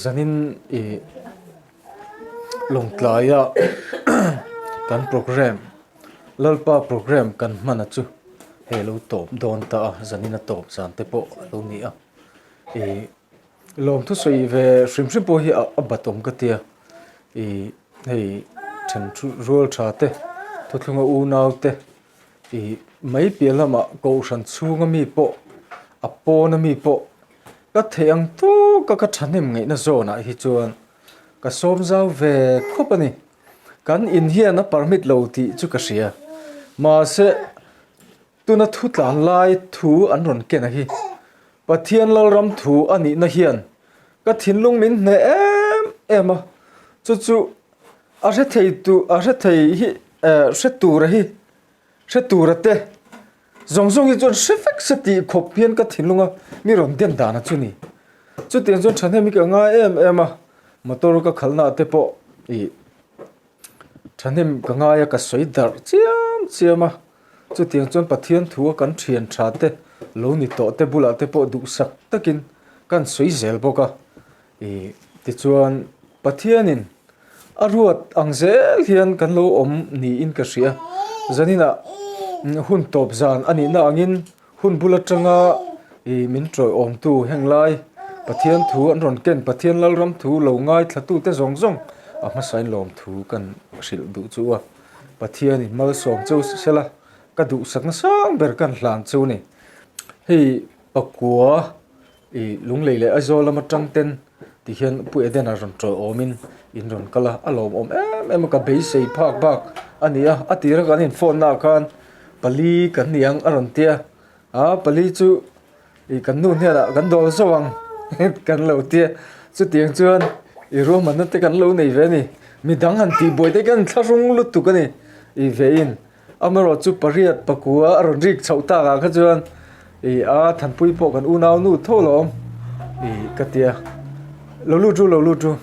Zanin ih lawngtlaia kan programme Lalpa programme kan hman a chu hei a lo tawp dawn ta a zanin a tawp zan te pawh a lo ni a ih lawm thusawi ve hrim hrim pawh hi a bat awm ka tia ih hei then thu rual tha te thuthlunga unau te ih mai piah lamah kohhran chhunga mi pawh a pawna mi pawh ka theih ang tawk a ka thahnem ngaihna zawnah hi chuan ka sawm zau ve khawp a ni kan in hian a permit lo tih chu ka hria mahse Tuna thu tlan lai thu an rawn ken a hi. Pathian Lalram thu a nihna hian ka thinlung min hneh em em a, chu chu a hre thei tu a hre thei hi eh hre tura hi hre tura te zawng zawng hi chuan hre vek se tih khawp hian ka thinlunga mi rawn den dan a chu ni. Chutiang chuan thahnem hi ka ngai em em a, motor ka khalhna te pawh ih Thahnem ka ngai a, ka sawi darh chiam chiam a, chutiang chuan Pathian thu a kan thian tha te lo ni tawh te bulah te pawh duhsak takin kan sawi zel bawk a, ih tichuan Pathianin a ruat ang zel hian kan lo awm niin ka hria, zaninah hun tawp zan a nihna angin Hun bul atanga ih min tawiawmtu heng lai Pathian thu an rawn ken Pathian Lalram thu lo ngaithlatute zawng zawng a hmasain lawm thu kan hrilh duh chu a. Pathianin malsawm cheu sela ka duhsak nasang ber kan hlan cheu ni. Hei pakua ih Lunglei leh Aizawl lama tang ten ti hian Pu Edena rawn tawiawmin in rawn kal a, a lawmawm em em a ka beisei phak bak a ni a, a tira kan inphone naah khan Pali kan ni ang a rawn ti a, aa pali chu ih kan nu hnenah kan dawl zauh ang kan lo ti a, chutiang chuan ih ruahmanna te kan lo nei ve a ni, midang han tih buai te hian thlahrung lutuk a ni ih ve in amaherawh chu pariat pakua a rawn rik chhoh tak ah kha chuan ih a thanpui pawh kan unau nu tho lo awm ih ka ti a, lo lut ru lo lut ru.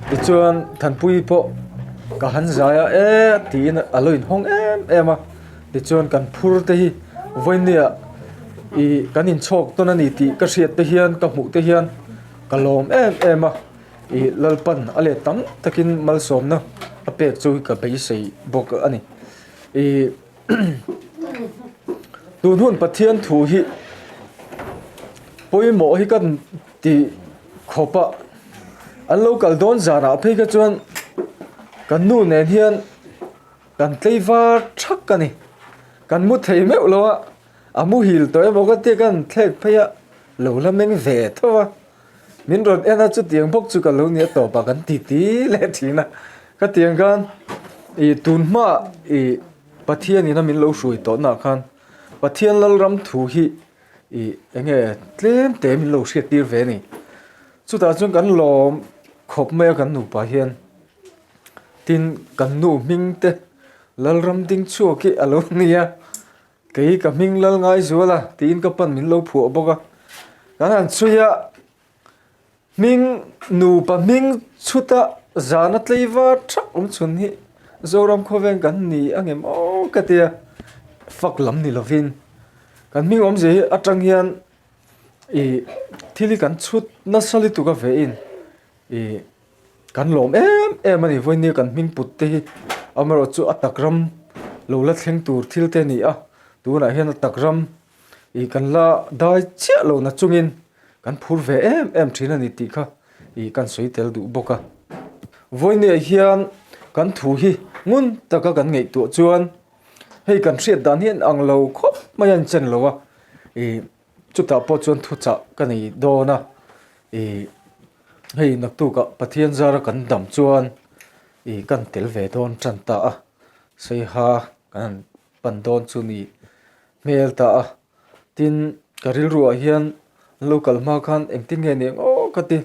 Tichuan Thanpuii pawh ka han zai a e tiin a lo inhawng em em a tichuan kan phur te hi vawinia ih kan inchhawk tawn a ni tih ka hriat te hian ka hmuh te hian ka lawm em em a ih Lalpan a let tam takin malsawmna a pek chu ka beisei bawk a ni ih tun hun Pathian thu hi pawimawh hi kan Tih khawp a an lo kal dawn zanah phei kha chuan kan nu nen hian kan tlei var thak a ni kan mu thei meuh lo a a muhil tawh emaw ka tia kan thlek phei a lo la meng ve tho a min rawn en a chutiang bawk chu ka lo nia tawp a kan ti ti leh thin a ka tiang khan ih tun hma ih Pathian in a min lo hruai tawh nah khan Pathian Lalram thu hi Ih enge tlem te min lo hriat tir ve a ni. Chutah chuan kan lawm khawp mai a kan nupa hian tin kan nu hming te Lalram ding chhuak hi a lo ni a, kei ka hming lal ngai zual a tiin ka pan min lo phuah bawk a, kan han chhui a. Hming nupa hming chhuta zana tleivar thak awm chhun hi Zoram khawveng kan ni a ngem aw ka tia fak lam ni lovin kan hming awmzia hi atang hian ih thil hi kan chhut nasa lutuk a vein ih kan lawm em em a ni vawinia kan hming put te hi amaherawhchu a tak ram lo la thleng tur thil te a ni a tunah hian a tak ram. Ih kan la dai chiah lo na chungin kan phur ve em em thin a ni tih kha ih kan sawi tel duh bawk a. Vawinia hian kan thu hi ngun taka kan ngaihtuah chuan hei kan hriat dan hi an ang lo khawp mai a inchen lo a, ih chutah pawh chuan thuchah ka nei dawn a, ih hei naktukah Pathian zara kan dam chuan ih kan tel ve dawn tan ta a, Saiha kan han pan dawn chu ni hmel ta a, tin ka rilruah hian an lo kal hma khan engtin nge ni ang aw ka ti,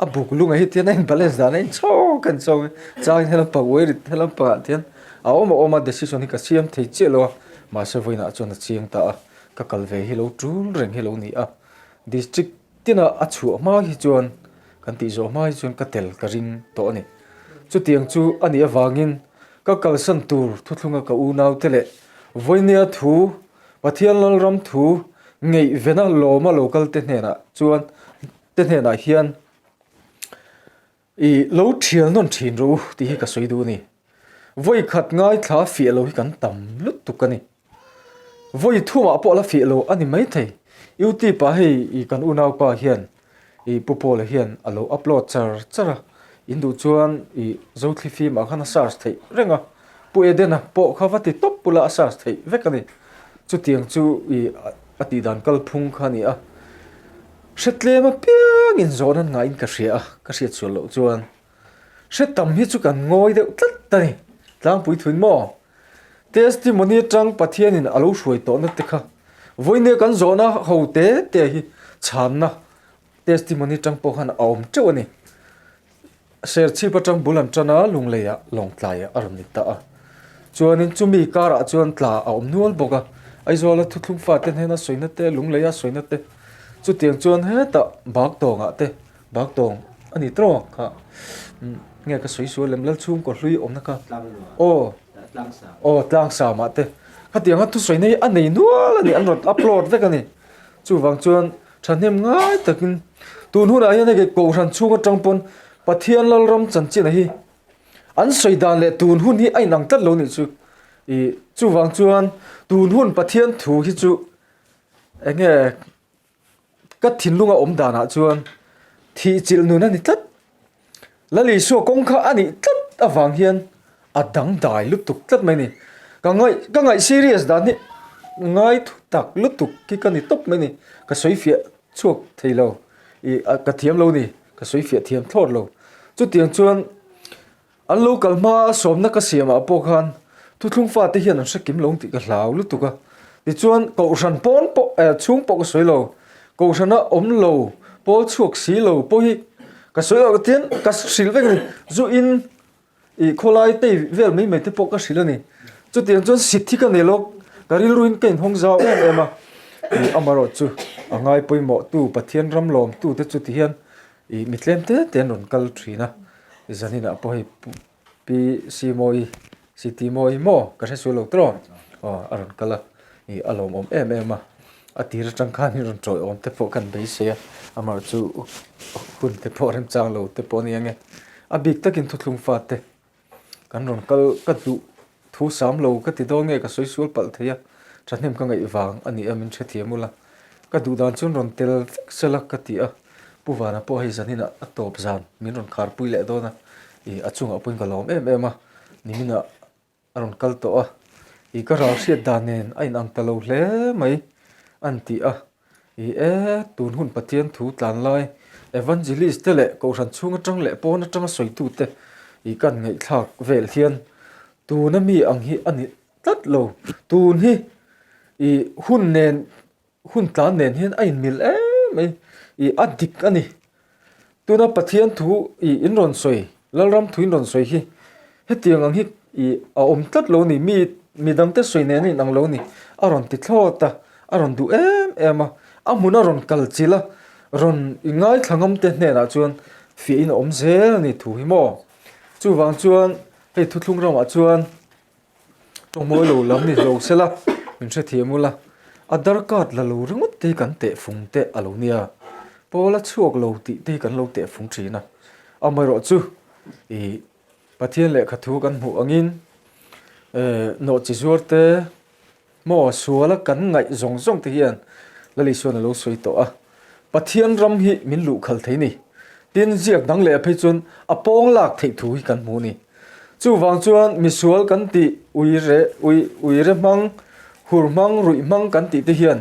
a buk lungah hi tian a in balance dan a in chhawk a in chhawk a, changin helam pang uai rit helam pangah tian a awm a awm a decision hi ka siam thei chiah lo a, mahse vawiinah chuan a chiang ta a, ka kal ve hi lo tul reng hi lo ni a, district tina a chhuah hma hi chuan kan tih zawh hma hi chuan ka tel ka ring tawh a ni, chutiang chu a nih avangin Ka kalsan tur thuthlunga ka unaute leh vawinia thu, Pathian Lalram thu ngeihvena lawma lo kalte hnenah chuan te hnenah hian i lo thial nawn thin rawh u tih hi ka sawi duh a ni. Vawikhat ngaithla fiah lo hi kan tam lutuk a ni. Vawi thumah pawh la fiah lo a ni maithei. Youtube ah hei i kan unaupa hian i Pu Paula hian a lo upload char char a, in duh chuan i Zothli film ah khan a search theih reng a, Pu Edena pawh kha va ti tawp bula a search theih vek a ni. Chutiang chu i a tih dan kalphung kha a ni a. Hre tlem apiangin zawn an ngaihin ka hria a, ka hriat sual loh chuan hre tam hi chu kan ngawi deuh tlat a ni. Tlangpui thuin maw? Testimony atang Pathianin a lo hruai tawhna te kha vawinia kan zawhna ho te te hi chhanna testimony atang pawh khan a awm teuh a ni. Serchhip atang bul an tan a, Lungleiah Lawngtlaiah a rawn ni ta a. Chuanin chumi karah chuan tla a awm nual bawk a, Aizawla thuthlung fate hnena sawina te, Lungleia sawina te, chutiang chuan hetah Baktawngah te Baktawng a ni tawk kha nge ka sawi sual lem Lalchhungkaw hlui awmna kha aw aw tlangsam ah te khatiang a thusawi na hi a nei nual a ni an rawn upload vek a ni chuvang chuan thahnem ngai takin tun hunah hian hei kohhran chhung atang pawn Pathian Lalram chanchin a hi an sawi dan leh tun hun hi a inang tlat lo nih chu ih chuvang chuan tun hun Pathian thu hi chu eng nge. Ka thinlunga awm danah chuan thih chilh nun a ni tlat. Lal Isua kawng kha a nih tlat avang hian a dangdai lutuk tlat mai a ni. Ka ngaih ka ngaih serious dan hi ngai thu tak lutuk hi ka ni tawp mai a ni. Ka sawi fiah chhuak thei lo ih ka thiam lo a ni ka sawi fiah thiam thlawt lo. Chutiang chuan. An lo kal hma a sawmna ka siamah pawh khan thuthlung fate hian an hre kim lo tih ka hlau lutuk a. Tichuan Kohhran pawn pawh eh chhung pawh ka sawi lo, Kohhrana awm lo, pawl chhuak si lo pawh hi ka sawi lo tian ka hrilh vek a ni. Zu in ih khawlai tei vel mai mai te pawh ka hrilh a ni. Chutiang chuan sit hi ka nei lo, ka rilruin ka inhawng zau em em a. Ih amaherawh chu a ngai pawimawh tu Pathian ram lawmtu te chu ti hian ih mi tlem te te an rawn kal thin a. Zaninah pawh hei Pi Simawi Siti Mawi maw ka hre sual lo tawh aw a rawn kal a ih a lawmawm em em a a tir atang khan in rawn tawiawm te pawh kan beisei a amah chu hun te pawh remchang lo te pawh a ni ang e a bik takin thuthlung fate Kan rawn kal ka duh thu sam lo ka ti dawn nge ka sawi sual palh thei a, thahnem ka ngaih vang a ni a min hrethiam ula. Ka duh dan chuan rawn tel vek sela ka ti a, Pu Vana pawh hei zaninah a tawp zan min rawn kharpui leh dawn a, ih a chungah pawhin ka lawm em em a, niminah a rawn kal tawh a, ih ka ral hriat dan nen a inang ta lo hle mai an ti a. I e, tun hun Pathian thu tlan lai Evangelist te leh Kohhran chhung atang leh pawn atanga sawitu te i kan ngaihthlak vel hian tuna mi ang hi a ni tlat lo. Tun hi i hun nen hun tlan nen hian a inmil em mai i a dik a ni. Tuna Pathian thu i in rawn sawi, Lalram thu in rawn sawi hi hetiang ang hi i a awm tlat lo ni, mi mi dangte sawi nen a inang lo ni, a rawn ti thlawt a, a rawn duh em em a, a hmun a rawn kal chilh a, rawn i ngaithla ngam te hnenah chuan fiahin a awm zel a ni thu hi maw. Chuvang chuan hei thuthlung ramah chuan Tawngmawi lo lam ni lo sela min hrethiam ula, a darkat la lo ringawt te hi kan tehfung te a lo nia, Paula chhuak lo tih te hi kan lo tehfung thin a, amaherawh chu ih Pathian lehkha thu kan hmuh angin eh nawhchi zuar te maw suala kan ngaih zawng zawng te hian. Lal Isuan a lo sawi tawh a, Pathian ram hi min luh khal thei ni. Tin, ziak dang leh phei chuan a pawng lak theih thu hi kan hmu ni. Chuvang chuan misual kan tih uire ui uire hmang, hur hmang, ruih hmang kan tih te hian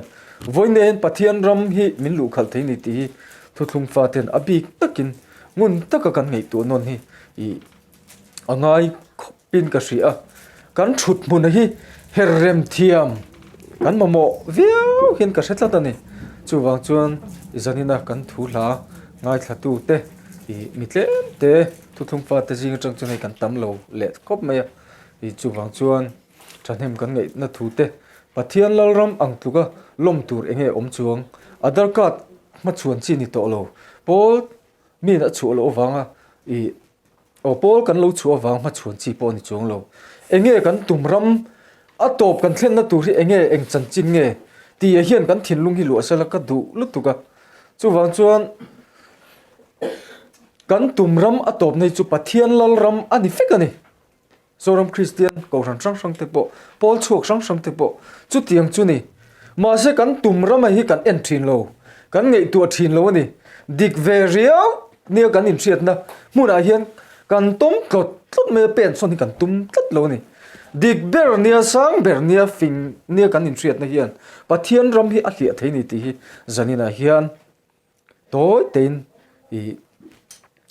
vawiin Pathian ram hi min luh khalh thei ni tih hi thuthlung faten a bik takin ngun taka kan ngaihtuah nawn hi ih a ngai khawp in ka hria a. Kan thut hmun hi her rem thiam kan mamawh viau hian ka hre tlat a ni. Chuvang chuan i zanina kan thu hla ngaithla te ih mi tlem te thuthlung fate zing atang chuan hei kan tam lo leh khawp mai a. Ih chuvang chuan thahnem kan ngaihna thu te Pathian Lalram ang tluka lawm tur eng nge awm chuang Aadhar card hmachhuan chi ni tawh lo pawl mi a chhuah loh avanga ih Aw pawl kan lo chhuah avang hmachhuan chi pawh a ni chuang lo. Enge kan tum ram a tawp kan thlenna tur hi enge eng chanchin nge tih ah hian kan thinlung hi luah sela ka duh lutuk a. Chuvang chuan kan tum ram a tawp nei chu Pathian lal ram a ni fek a ni. Zoram Kristian Kohhran hrang hrang te pawh, pawl chhuak hrang hrang te pawh chutiang chu ni. Mahse kan tum rama hi kan en thin lo, kan ngaihtuah thin lo a ni. Dik ve riau nia kan inhriatna hmunah hian kan tawm tlawt tlawt mai a, pen sawn hi kan tum tlat lo a ni. Dik ber nia, sang ber nia, fing nia kan inhriatna hian Pathian ram hi a hliah thei ni tih hi zaninah hian Tawi tein ih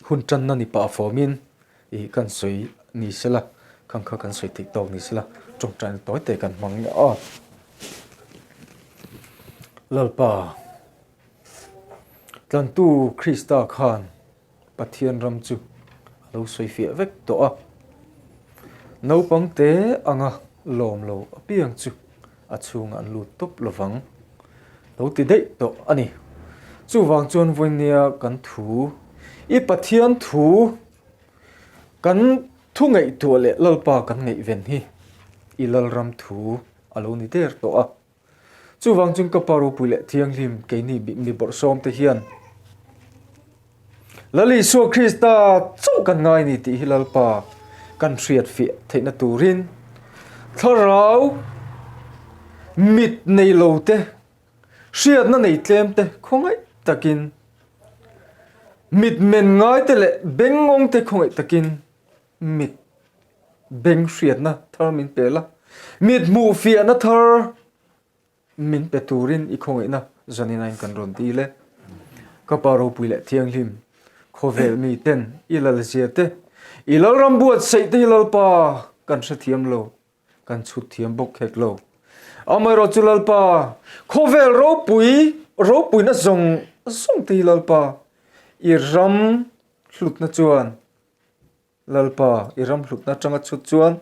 hun tanna ni pah fawmin ih kan sawi ni sela, khang kha kan sawi theih tawk ni sela, tawngtaina tawi te kan hmang leh a. Lalpa, Tlantu Krista khan Pathian ram chu a lo sawi fiah vek tawh a, naupang te anga lawm lo apiang chu a chhungah an lut tawp lovang lo ti daih tawh a ni. Chuvang chuan vawinia kan thu, i Pathian thu kan thu ngaihtuah leh Lalpa kan ngaihven hi i Lalram thu a lo ni der tawh a. Chuvang chuan ka pa ropui leh thianghlim keini mi bawrhsawm te hian Lal Isua Krista chauh kan ngai ni tih hi Lalpa kan hriat fiah theihna turin thlarau mit nei lo te hriatna nei tlem te khawngaih takin mit men ngai te leh bengngawng te khawngaih takin mit beng hriatna thar min pe la, mit hmuh fiahna thar min pe turin i khawngaihna zaninain kan rawn dil e. Ka Pa ropui leh thianghlim, khawvel mi ten i lalzia te, i lalram buatsaih te hi Lalpa kan hrethiam lo, kan chhut thiam bawk hek lo. Amaherawh chu Lalpa, khawvel ropui ropuina zawng zawng te hi Lalpa, i ram hlutna chuan Lalpa, i ram hlutna atanga chhut chuan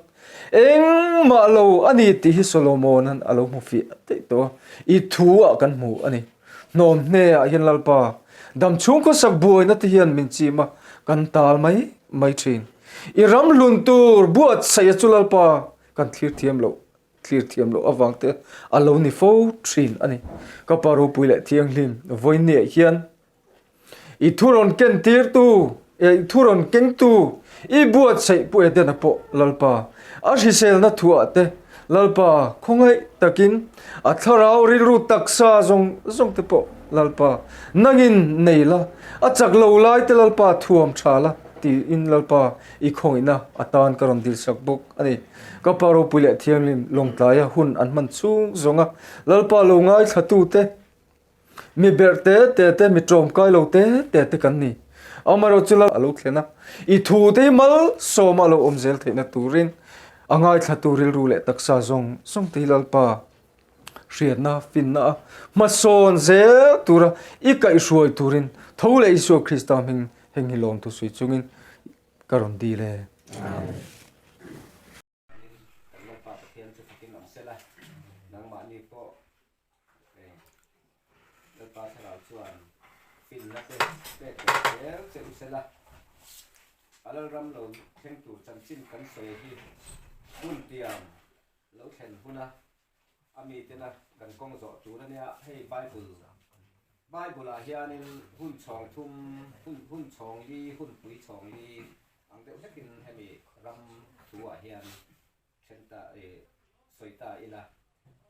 engmah lo a ni tih hi Solomona'n a lo hmu fiah daih tawh a, i thu ah kan hmu a ni. Hnawm hne ah hian Lalpa, dam chhung khawsak buaina te hian min chim a, kan tal mai mai thin. I ram hlun tur buatsaih a chu Lalpa, kan thlir thiam loh, thlir thiam loh avang te a lo ni fo thin a ni. Ka Pa ropui leh thianghlim, vawiinniah hian I thu rawn ken tirtu, i thu rawn kengtu, i buatsaih Pu Edena pawh Lalpa, a hriselna thuah te Lalpa khawngaih takin a thlarau rilru taksa zawng zawng te pawh Lalpa nangin nei la, a chak lo lai te Lalpa thuam tha la tiin Lalpa i khawngaihna atan ka rawn dilsak bawk a ni. Ka Pa ropui leh thianghlim lawngtlaia hun an hman chhung zawnga Lalpa lo ngaithlatute Mi berh te te te, mi ṭawmkai lo te te te kan ni. Amaherawh chu a lo thlen a, i thu te hi malsawma a lo awm zel theihna turin a ngaithlatu rilru leh taksa zawng zawng te hi Lalpa hriatna, finna a hmasawn zel tura i kaihhruai turin tho leh Isua Krista hming heng hi lawmthu sawi chungin ka rawn dil e. Amen. Kan Lalpa Pathian chu fakin awm sela, nangmahni pawh Lalpa thlarau chuan finna te pek leh zel che u sela, a lalram lo thleng tur chanchin kan sawi hi hun tiam lo thlen huna a mitena kan kawng zawh tur a nia. Hei Bible Bible ah hianin hun chhawng thum hun hun chhawng li hun pui chhawng li ang deuh hlekin hemi ram thu ah hian then ta sawi ta ila.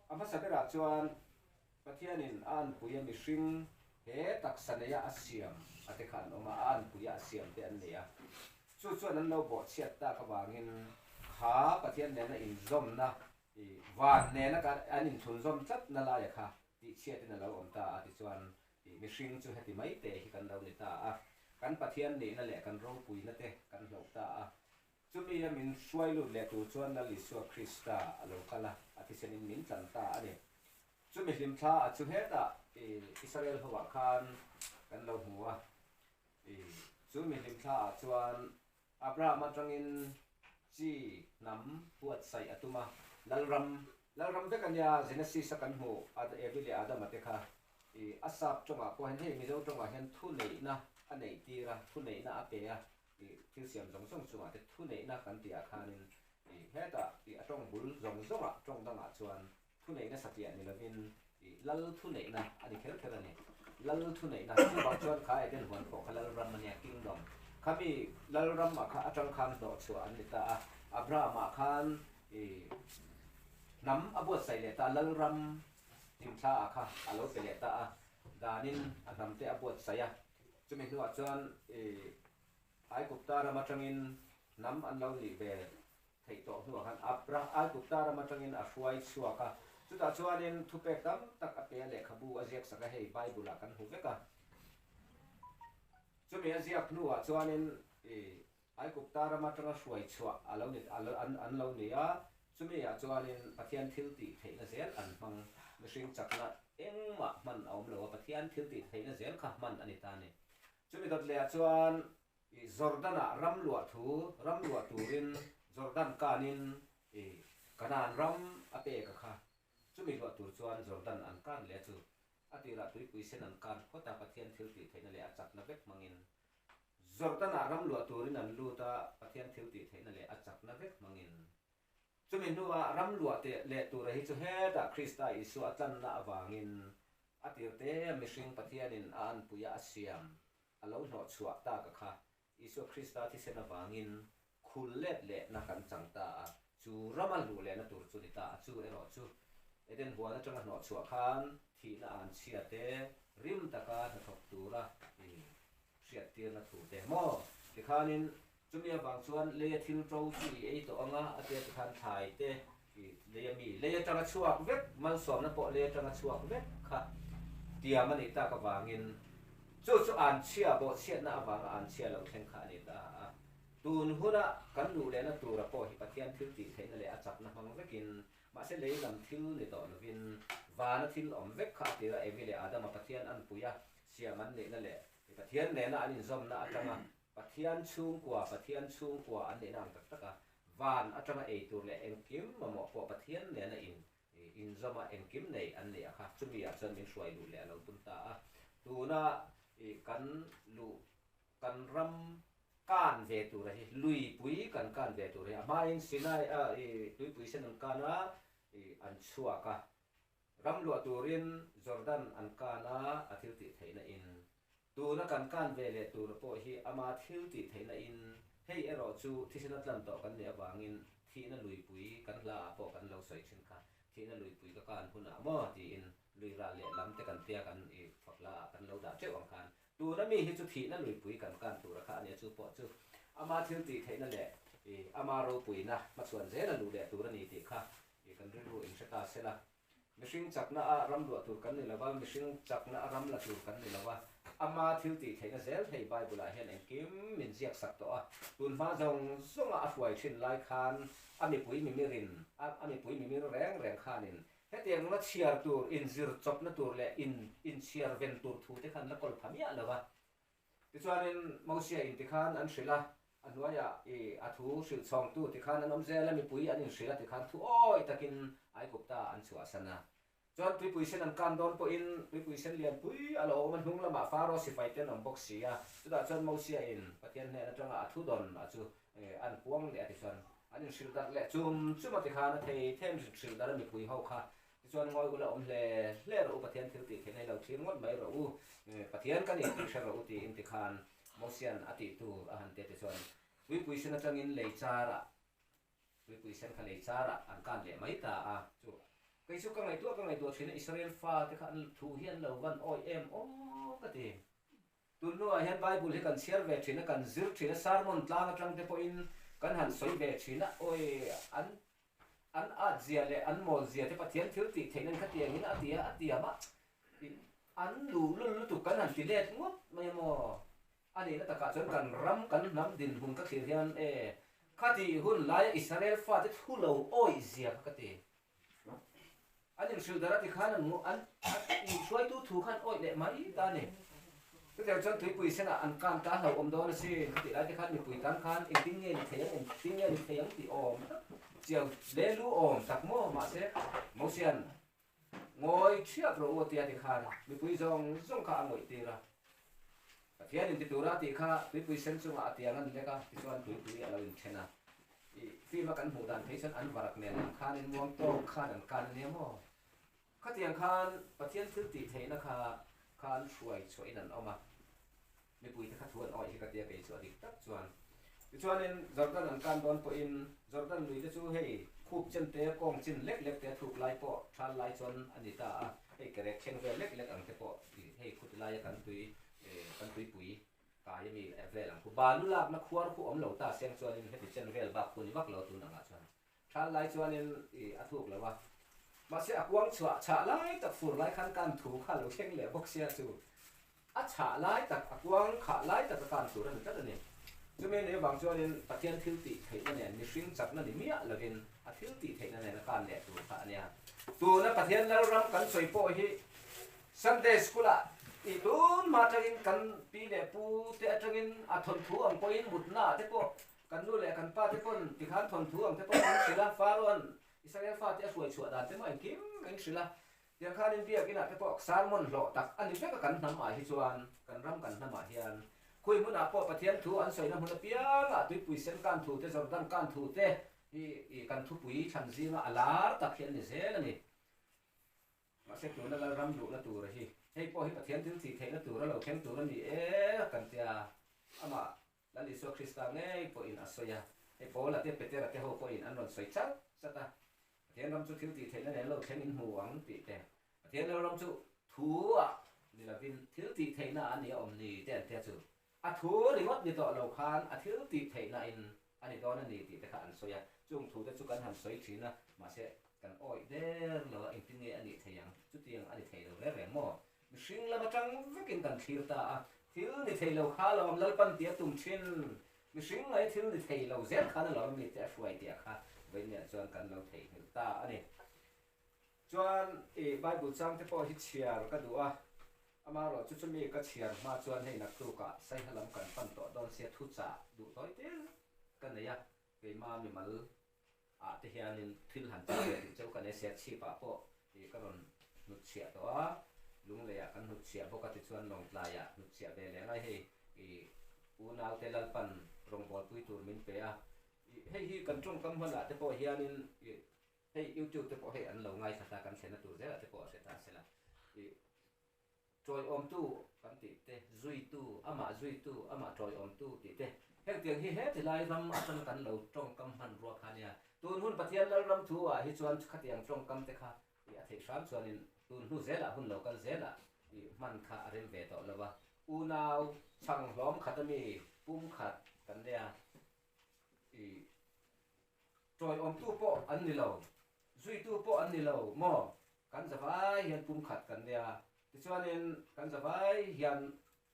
A hmasa berah chuan. Pathianin a anpuia mihring he taksa neia a siam a te kha an awm a, a anpuia a siam te an nei a. Chu chuan an lo bawhchhiat tak avangin kha Pathian nena inzawmna, van nena an inthlunzawm tlatna laia kha tihchhiatin a lo awm ta a, tichuan mihring chu heti mai te hi kan lo ni ta a, kan Pathian nihna leh kan ropuina te kan hloh ta a. Chumi a min hruai lut leh tur chuan Lal Isua Krista a lo kal a, a thisenin min tlan ta a ni. Chumi hlimthla a chu hetah Israel hoah khan kan lo hmu a. Chumi hlimthla ah chuan Abraham atangin chi hnam buatsaih a tum a, Lalram, Lalram vek a nia, Genesis a kan hmuh Evi leh Adama te kha a sap tawngah pawh hian hei Mizo tawngah hian thuneihna a neihtir a, thuneihna a pe a, Ih thil siam zawng zawng chungah te thuneihna kan tih ah khanin ih hetah ih a tawng bul zawng zawngah tawng dangah chuan thuneihna satliah ni lovin ih lal thuneihna a ni kher kher a ni. Lal thuneihna chuvang chuan kha Eden huan pawh kha Lalram a nia, Kingdom. Khami Lalram ah kha atang khan hnawhchhuah an ni ta a, Abraham ah khan ih hnam a buatsaih leh ta a, Lalram hlimthla ah kha a lo pe leh ta a, danin a hnam te a buatsaih a. Chumi hnuah chuan i Aigupta ram atangin hnam an lo nih ve theih tawh hnuah khan Abra Aigupta ram atangin a hruai chhuak a. Chutah chuanin thupek tam tak a pe a, lehkhabu a ziak sak a, hei Bible-ah kan hmu vek a. Chumi a ziak hnuah chuanin i Aigupta ram atanga hruai chhuah a lo ni an lo ni a, chumi ah chuanin Pathian thil tih theihna zel an hmang, mihring chakna engmah hman a awm lo a, Pathian thil tih theihna zel kha hman a ni ta a ni. Chumi dawt leh ah chuan i Jordan ah ram luah thu, ram luah turin Jordan kanin i Kanaan ram a pek a kha, chumi luah tur chuan Jordan an kan leh a chu a tirah tuipui sen an kan phawt a, Pathian thil tih theihna leh a chakna vek hmangin Jordan-ah ram luah turin an lut a, Pathian thil tih theihna leh a chakna vek hmangin. Chumi hnuah ram luah teh leh tura hi chu hetah Krista Isua a tlanna avangin a tirte a mihring Pathianin a anpuia a siam a lo hnawhchhuah tak a kha Isua Krista thisen avangin khul let lehna kan chang ta a, chu rama luh lehna tur chu ni ta a, chu erawh chu Eden huan atanga hnawhchhuah khan thihna an chhia te rim taka hnathawk tura hriattirna thu te maw? Tikhanin chumi avang chuan leia thil ṭo chu i ei tawh anga a tia tikhan thlai te i leia mi lei atanga chhuak vek malsawmna pawh lei atanga chhuak vek kha tiam a nih tak avangin chu chu an chhia bawhchhiatna avanga an chhia lo thleng kha a ni ta a. Tun huna kan luh lehna tura pawh hi Pathian thil tih theihna leh a chakna hmang vekin mahse lei lam thil ni tawh lovin vana thil awm vek kha a tira Evi leh Adama Pathian an pui a siam an nihna leh Pathian nena an inzawmna atanga Pathian chhungkua, Pathian chhungkua an nihna ang tak taka van atanga ei tur leh engkim mamawh pawh Pathian nena in inzawma engkim nei an nih a kha chumi ah chuan min hruai luh leh a lo tum ta a. Tuna kan luh kan ram kan ve tura hi luipui kan kan ve tur hi a hmain Sinai a tuipui sen an kan a an chhuak a. Ram luah turin Jordan an kan a, a thil tih theihna in. Tuna kan kan ve leh tura pawh hi ama thil tih theihna in, hei erawh chu thisena tlan tawh kan nih avangin thihna luipui kan hla ah pawh kan lo sawi thin kha, thihna luipui ka kan hunah maw tiin lui ral leh lam te kan tia kan i fak hla ah kan lo dah teuh ang khan tuna mi hi chu thihna luipui kan kan tura kha a nia chu pawh chu ama thil tih theihna leh i ama ropuina hmachhuan zela luh leh tur a ni tih kha I kan rilru in hre ta sela, mihring chakna a ram luah tur kan ni lova, mihring chakna a ram la tur kan ni lova, ama thil tih theihna zel hei Bible ah hian engkim min ziak sak tawh a, tun hma zawng zawnga a hruai thin lai khan a mipui mimirin, a mipui mimir reng reng khanin hetiang la chhiar tur, inzir chawpna tur leh in inchhiar ven tur thu te khan la kawl pha miah lova. Tichuanin Mosia in tikhan an hrilh a, a hnuaiah i a thu hrilh chhawngtu tikhan an awm zel a, mipui an inhrilh a tikhan thu awi takin Aigupta an chhuahsan a. Chuan tuipui sen an kan dawn pawhin tuipui sen lianpui a lo awm a, hnung lamah Faro sifai te an awm bawk si a, chutah chuan Mosia in Pathian hnen atanga a thu dawn a chu an puang leh a tichuan an inhrilh darh leh chum chum a tikhan a thei them hrilh darh a mipui ho kha Tichuan ngawi ula awm hle hle rawh u, Pathian thil tih theihna hi lo thlir ngawt mai rawh u, Pathian ka nih tih hre rawh u tiin tikhan Mosian a tih tur a han ti a tichuan tuipui sen atangin lei charah tuipui sen kha lei charah an kan leh mai ta a chu. Kei chu ka ngaihtuah ka ngaihtuah thin a, Israel fate kha an thu hi an lo van awih em aw ka ti. Tun hnuah hian Bible hi kan chhiar ve thin a, kan zir thin a, sermon tlang atang te pawhin kan han sawi ve thin a, awi an an at zia leh an mawl zia te Pathian thil tih theih nan khatiangin a ti a, a tiam a, an luhlul lutuk kan han ti let ngawt mai a maw? A nihna takah chuan kan ram kan hnam dinhmun ka thlir hian e khati hun laia Israel fate thu lo awih zia kha ka ti. An inhrilh dar a ti khan an an inhruaitu thu khan awih leh mai ta a ni. Chutiang chuan tuipui senah an kan ta hlauhawm dawn a sin tih lai te khan mipui tan khan engtin nge ni thei ang engtin nge ni thei ang tih awm tak chiang le lu awm tak maw mahse Mosian ngawi thiap rawh u a tia ti khan mipui zawng zawng kha a ngawih tir a. Pathian inti tura a tih kha tuipui sen chungah a tiang a ni lek a, tichuan tuipui a lo inthen a. I film a kan hmuh dan phei chuan an varak nen ang khanin muang tawk khan an kan a nia maw? Khatiang khan Pathian thil tih theihna kha khan hruai chhuahin an awm a, mipuite kha thu an awih hi ka tia kei chu a dik tak chuan. Tichuanin Jordan an kan dawn pawhin Jordan lui te chu hei khup chen te kawng chin lek lek te a thuk lai pawh thal lai chuan a ni ta a, hei kerek thleng vel lek lek ang te pawh hei khuti laia kan tui kan tuipui kai ami vel ang khu balu lakna khuar khu awm lo ta seng chuanin heti chen vel bak khu ni vak lo tun angah chuan thal lai chuanin a thuk lo a mahse a kuang chhuah chhah lai tak fur lai khan kan thu kha lo thleng leh bawk sia chu A chhah lai tak, a kuang khah lai tak a kan tur a ni tlat a ni. Chumi ni avang chuanin Pathian thil tih theihna nen mihring chakna ni miah lovin a thil tih theihna nen a kan leh tur kha a nia. Tuna Pathian Lalram kan sawi pawh hi Sunday School-ah tih tun hma atangin kan pi leh pu te atangin a thawnthu ang pawhin mutna ah te pawh kan nu leh kan pa te pawn tikhan thawnthu ang te pawh an hrilh a, Pharaoh-a'n Israel fate a hruai chhuah dan te mah engkim an hrilh a. Tiang khanin biakinah te pawh sermon hlawh tak a ni vek a kan hnam ah hi chuan kan ram kan hnam ah hian khui hmun ah pawh Pathian thu an sawina hmun apiang ah tuipui sen kan thu te Jordan kan thu te hi i kan thupui thlan zinga a lar tak hi an ni zel a ni. Mahse tuna Lalram luhna tur hi hei pawh hi Pathian thil thih theihna tur a lo thleng tur a ni e kan tia amah Lal Isua Krista ngei pawhin a sawi a, hei Paula te Petera te ho pawhin an rawn sawi chat chat a, Pathian ram chu thil tih theihna nen lo thleng in hmu ang tih te, Pathian lo ram chu thu ah ni lovin thil tih theihna ah a ni a awm ni te an tia chu a thu ringawt ni tawh lo khan a thil tih theihna in a ni dawn a ni tih te kha an sawi a, chung thu te chu kan han sawi thin a, mahse kan awih der lo a engtin nge a nih thei ang, chutiang a ni thei lo reng reng maw? Mihring lam atang vekin kan thlir ta a, thil ni thei lo kha lo awm Lalpan tia tum thin. Mihring ngai thil ni thei lo zel khan a lo awm mite a hruai tih a kha vawiinniah chuan kan lo theihnghilh ta a ni. Chuan i Bible chang te pawh hi chhiar ka duh a, amaherawh chu chumi ka chhiar hma chuan hei naktukah Saiha lam kan pan tawh dawn sia thuchah duh tawi te ka nei a, keima mimal ah te hianin thil han chah ve duh cheu ka nei sia chhip ah pawh ih ka rawn hnut chhiah tawh a, lunglei ah kan hnut chhiah bawk a tichuan lawngtlai ah hnut chhiah ve leh ngai hei ih unau te Lalpan rawngbawlpui tur min pe a, ih hei hi kan tawngkam hman ah te pawh hianin ih hei youtube te pawh hei an lo ngaithla ta kan thlenna tur zel ah te pawh a hre ta sela ih Tawiawmtu kan tih te, zuitu, amah zuitu, amah tawiawmtu tih te, hengtiang hi heti lai ram atanga kan lo tawngkam hmanrua kha nia. Tun hun Pathian Lalram thu ah hi chuan khatiang tawngkam te kha i a theih hram chuanin tun hnu zelah hun lo kal zelah i hman kha a rem ve tawh lo a. Unau chhang hlawm khat ami pum khat kan nia i tawiawmtu pawh an ni lo, zuitu pawh an ni lo maw? Kan zavai hian pum khat kan nia, tichuanin kan zavai hian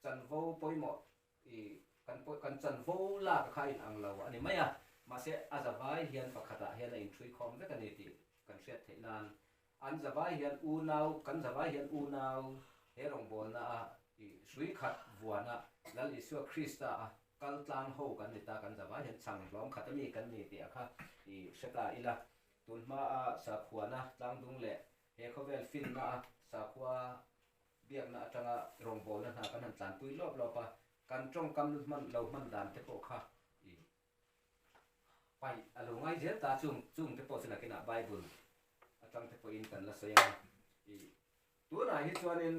chanvo pawimawh i kan kan chanvo lak a kha in ang lo a ni mai a, mahse a zavai hian pakhatah hian a inṭhui khawm vek a ni tih kan hriat theih nan an zavai hian unau kan zavai hian unau he rawngbawlna a i hrui khat vuana Lal Isua Krista a kal tlang ho kan ni ta kan zavai hian chhang hlawm khat a mi kan ni tih a kha i hre ta ila. Tun hmaa sakhuana tlangdung leh he khawvel finna a sakhua biakna atanga rawngbawlna hna kan han tlanpui lawp lawp a, kan tawngkam hman lo hman dan te pawh kha i paih a lo ngai zel ta chung chung te pawh chu nakinah Bible atang te pawhin kan la sawi ang a. I tunah hi chuanin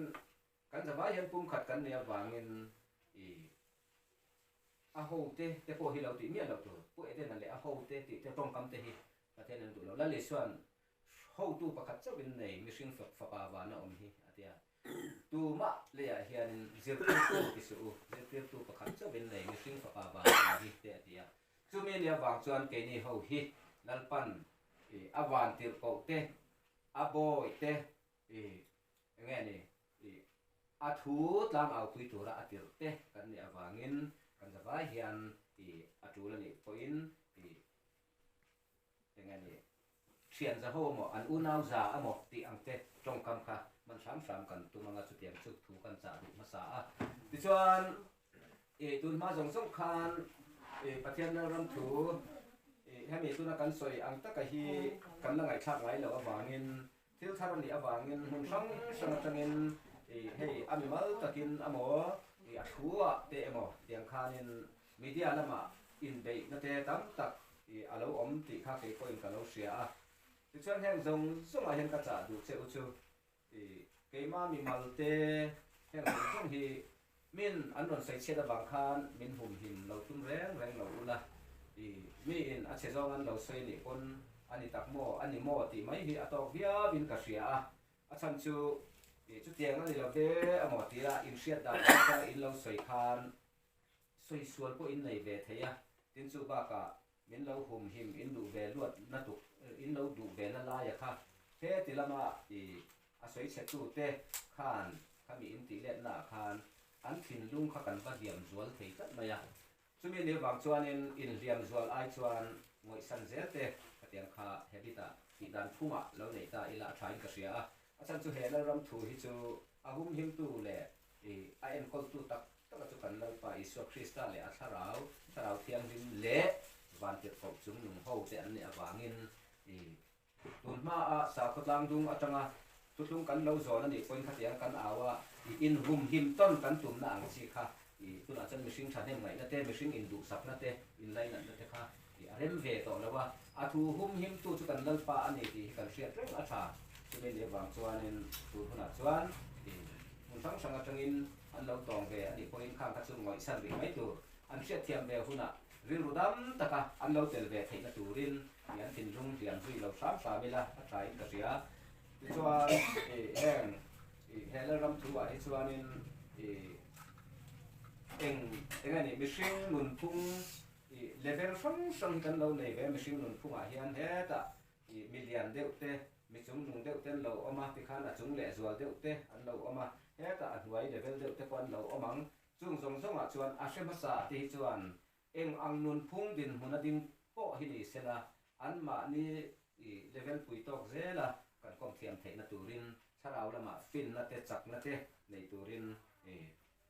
kan zavai hian pumkhat kan nei avangin i A ho te te pawh hi lo tih miah loh tur. Pu Edena leh a ho te tih te tawngkam te hi Pathian an duh lo. Lal Isua'n Hotu pakhat chauhin nei mihring fapa vana awm hi a ti a. Tumah leiah hianin zirtirtu ti suh u, zirtirtu pakhat chauhin nei mihring fapa vana awm hi te a ti a. Chumi nia vang chuan keini ho hi Lalpan a van tirh koh te, a bawi te, enge ni, a thu tlangau pui tura a tirh te kan nih avangin kan zavai hian a tul a nih pawhin Eng a ni? Thian za ho emaw, an unau za emaw tih ang te tawngkam kha hman hram hram kan tum anga chutiang chu thu kan chah duh hmasa a. Tichuan, i tun hma zawng zawng khan i Pathian Lalram thu i hemi tuna kan sawi ang taka hi kan la ngaihthlak ngai loh avangin thil thar a nih avangin hmun hrang hrang atangin i hei a mimal takin emaw i a thu ah te emaw tiang khanin Media lamah inbeihna te tam tak i a lo awm tih kha kei pawhin ka lo hria a. Tichuan heng zawng zawngah hian ka chah duh che u chu i keima mimal te heng zawng zawng hi min an rawn sawi chhiat avang khan min humhim lo tum reng reng lo ula i miin a chhe zawng an lo sawi nih pawn a ni tak maw a ni maw tih mai hi a tawk viauin ka hria a. A chhan chu i chutiang a ni lo ve amaw tia inhriat dan atanga in lo sawi khan Sawi sual pawh in nei ve thei a, tin chu bakah min lo hum him in duh ve luat na tuk in lo duh ve na laia kha he ti lama i a sawi chhe tu te khan khami in tih let na ah khan an thinlung kha kan va hliam zual thei tlat mai a, chumi ni avang chuanin in hliam zual ai chuan ngawihsan zel te khatiang kha habit ah tih dan phungah lo nei ta ila a tha in ka hria a, a chhan chu he Lalram thu hi chu a humhim tu leh i a enkawltu tak taka chu kan Lalpa Isua Krista leh a Thlarau, Thlarau Thianghlim leh Vantirhkoh chung nung ho te an nih avangin i tun hmaa sakhaw tlangdung atanga thuthlung kan lo zawn a nih pawhin khatiang kan au a, i inhumhim tawn kan tumna ang chi kha i tunah chuan mihring thahnem ngaihna te, mihring induhsakna te, inlainatna te kha i a rem ve tawh lo a, a thu humhimtu chu kan Lalpa a ni tih hi kan hriat reng a tha. Chumi nih avang chuanin tun hunah chuan i hmun hrang hrang atangin An lo tawng ve a nih pawhin khang kha chu ngawihsan rih mai tur. An hriatthiam ve hunah rilru dam taka an lo tel ve theihna turin i an thinlung hliam zui lo hram hram ila a thain ka hria. Tichuan i heng i he Lalram thu ah hi chuanin i eng eng a nih mihring nunphung i level hrang hrang hi kan lo nei ve mihring nunphung ah hian hetah I mi lian deuh te, mi chungnung deuh te an lo awm a, tikhan a chung leh zual deuh te an lo awm a, hetah a hnuai level deuh te pawh an lo awm ang. Chung zawng zawngah chuan a hre hmasa te hi chuan eng ang nunphung dinhmun a ding pawh hi ni sela, anmahni i level pui tawk zela kan kawm thiam theihna turin thlarau lamah finna te chakna te nei turin i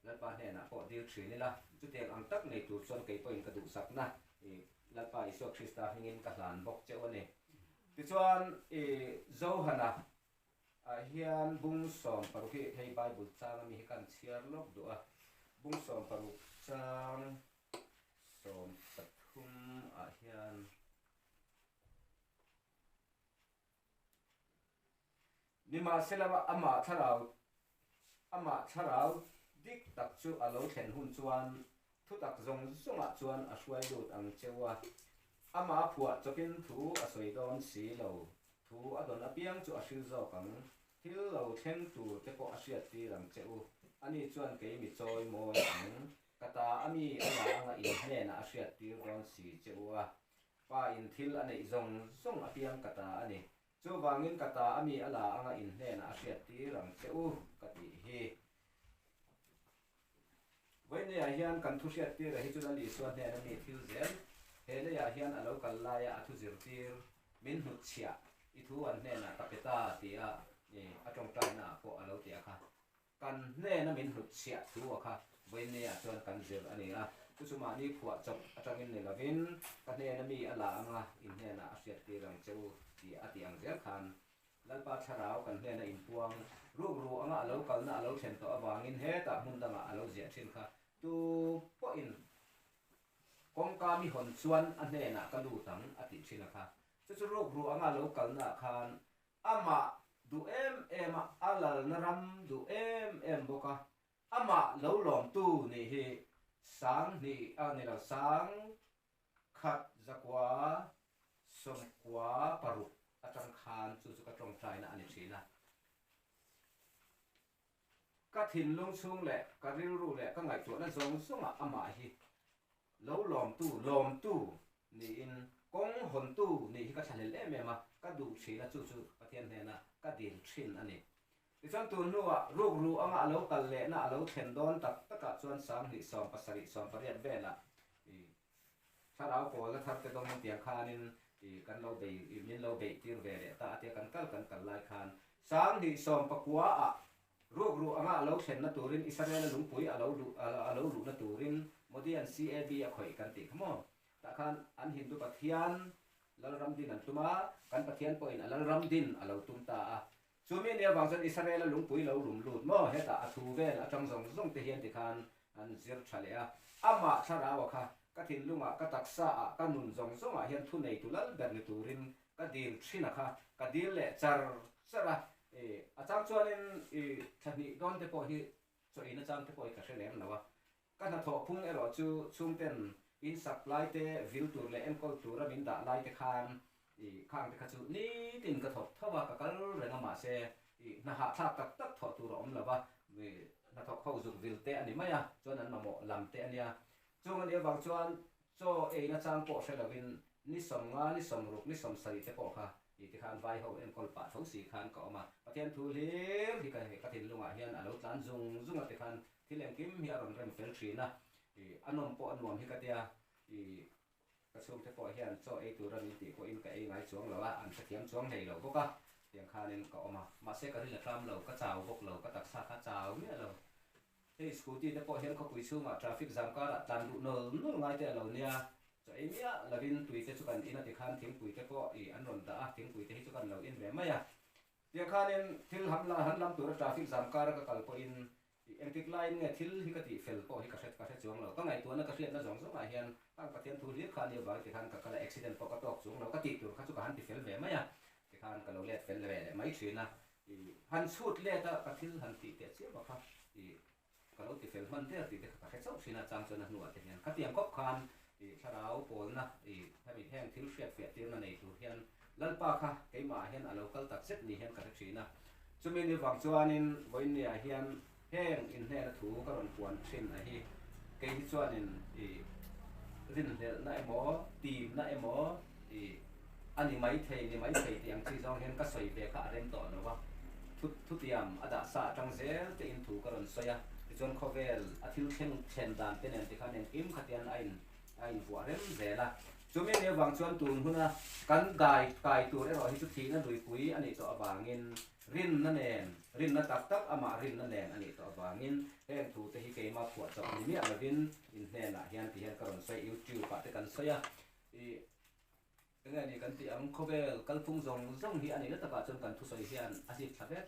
Lalpa hnenah pawh dil thin ila, chutiang ang tak nei tur chuan kei pawhin ka duhsakna i Lalpa Isua Krista hmingin ka hlan bawk cheu a ni. Tichuan i Johana ah hian bung 16 hi hei Bible chang ami hi kan chhiar lawk duh a, bung 16 chang 13 ah hian. Nimahsela amah thlarau amah thlarau dik tak chu a lo thlen hun chuan thutak zawng zawngah chuan a hruai lut ang cheu a, amah phuah chawpin thu a sawi dawn si lo, thu a dawn apiang chu a hril zawk ang, thil lo thleng tur te pawh a hriat tir ang che u, ani chuan kei mi chawi mawi ang, ka ta ami a la anga in hnenah a hriat tir dawn si che u a, Pa in thil a neih zawng zawng apiang ka ta a ni. Chuvangin ka ta a mi a la anga in hnenah a hriat tir ang che u ka tih hi. Vawineah hian kan thu hriat tir a hi chu Lal Isua hnena mi thil zel he leiah hian a lo kal laia a thu zirtir min hnutchhiah i thu an hnenah ka pe ta tia a tawngtainaah pawh a lo ti a kha. Kan hnena min hnutchhiah thu a kha vawineah chuan kan zir a ni a, chu chu mahni phuah chawp atangin ni lovin ka hnena mi a la anga in hnenah a hriat tir ang che u tih a tih ang zel khan Lalpa thlarau kan hnena inpuang rukru anga a lo kalna a lo thlen tawh avangin hetah hmun dangah a lo ziah thin kha tu pawhin kawngka mi hawn chuan a hnenah ka lut ang a tih thin a kha chu chu rukru anga a lo kalna ah khan Amah duh em em a, a lalna ram duh em em bawk a, amah lo lawmtu nih hi 2000 a ni lo, 1000 zakua 96. atang khan chu chu ka tawngtaina a ni thin a. Ka thinlung chhung leh ka rilru leh ka ngaihtuahna zawng zawngah amah hi lo lawmtu, lawmtu niin kawng hawntu nih hi ka thlahlel em em a, ka duh thin a, chu chu Pathian hnena ka dil thin a ni. Tichuan tun hnuah rukru anga a lo kal lehna a lo thlen dawn tak takah chuan 20 70 80 velah i Thlarau pawlna thar te dawng tiang khanin i kan lo bei i min lo beih tir ve leh ta a tia kan kal kan kal lai khan 2019 ah rukru anga a lo thlenna turin Israel-a lungpui a lo luh a lo luhna turin Modi-a'n CAB a khawih kan tih kha maw? Tah khan an Hindu Pathian Lalram din an tum a, kan Pathian pawhin a Lalram din a lo tum ta a. Chumi nia vang chuan Israel-a lungpui lo rum lut maw? Hetah a thu vel atang zawng zawng te hian tikhan an zir tha leh a. Amah thlarau-a kha ka thinlungah, ka taksa-ah, ka nun zawng zawngah hian thu neitu lal ber ni turin ka dil thin a kha ka dil leh char char a. A chang chuanin i thlahnih dawn te pawh hi chaw in achang te pawh hi ka hre lem lo a. Ka hnathawh phung erawh chu chhungten in sak lai te, vil tur leh enkawl tura min dah lai te khan i khang te kha chu nitin ka thawk tho a, ka kal reng a mahse i hna hahthlak tak tak thawh tur a awm lo va, i hnathawk ho zuk vil te a ni mai a, chuan an mamawh lam te a nia. Chung a nih avang chuan chaw eina chang pawh hre lovin ni 50, ni 60, ni 70 te pawh kha i tikhan vai ho enkawl pah tho si khan ka awm a. Pathian thu hlir hi ka thinlungah hian a lo tlan zung zung a tikhan Thil engkim hi a rawn rem fel thin a, i a nawm pawh a nuam hi ka tia, i ka chhungte pawh hian chaw ei tura min tih pawhin ka ei ngai chuang lo a, an hrethiam chuang hlei lo bawk a, tiang khanin ka awm a, mahse ka rin a tlam lo, ka chau bawk lo, ka taksa kha chau miah lo. Hei scooty te pawh hian khawpui chhungah traffic jam karah tlan duh nawl nawl ngai te a lo nia, chaw ei miah lovin tui te chu kan in a tikhan thingpui te pawh i an rawn dah a, thingpui te hi chu kan lo in ve mai a, Tiang khanin thil ham la han lam tura traffic jam kara ka kal pawhin engtik laiin nge thil hi ka tih fel pawh hi ka hre ka hre chuang lo. Ka ngaihtuahna ka hriatna zawng zawngah hian khang Pathian thu hlir kha a nih avangin tikhan ka kal a, accident pawh ka tawk chuang lo. Ka tih tur kha chu ka han ti fel ve mai a, tikhan ka lo let fel ve leh mai thin a. I han chhut let a, ka thil han tih teh chiam a kha i ka lo ti fel hman der tih te kha ka hre chauh thin a, chang chuan a hnuah te hian khatiang khawp khan i thlarau pawlna i hemi heng thil hriatfiah tirna nei tur hian Lalpa kha keimahah hian a lo kal tak zet ni hian ka hre thin a. Chumi ni vang chuanin vawiinniah hian heng inhnena thu ka rawn puan thin a hi kei hi chuanin i rinhlelhna emaw timna emaw i A ni maithei, ni maithei tih ang chi zawng hian ka sawi ve kha a rem tawh lo a. Thu thutiam a dah sa atang zel tein thu ka rawn sawi a, tichuan khawvel a thil thleng thlen dan te nen tikhan engkim khatian a in a invuah rem zel a. Chumi nia vang chuan tun huna kan dai kai tur erawh hi chu thihna luipui a nih tawh avangin rinna nen, rinna tak tak amah rinna nen a nih tawh avangin heng thu te hi keimah phuah chawp ni miah lovin in hnenah hian ti hian ka rawn sawi YouTube ah te kan sawi a. I Enge ni kan tih ang, khawvel kalphung zawng zawng hi a nihna takah chuan kan thusawi hian a hlip thla vek.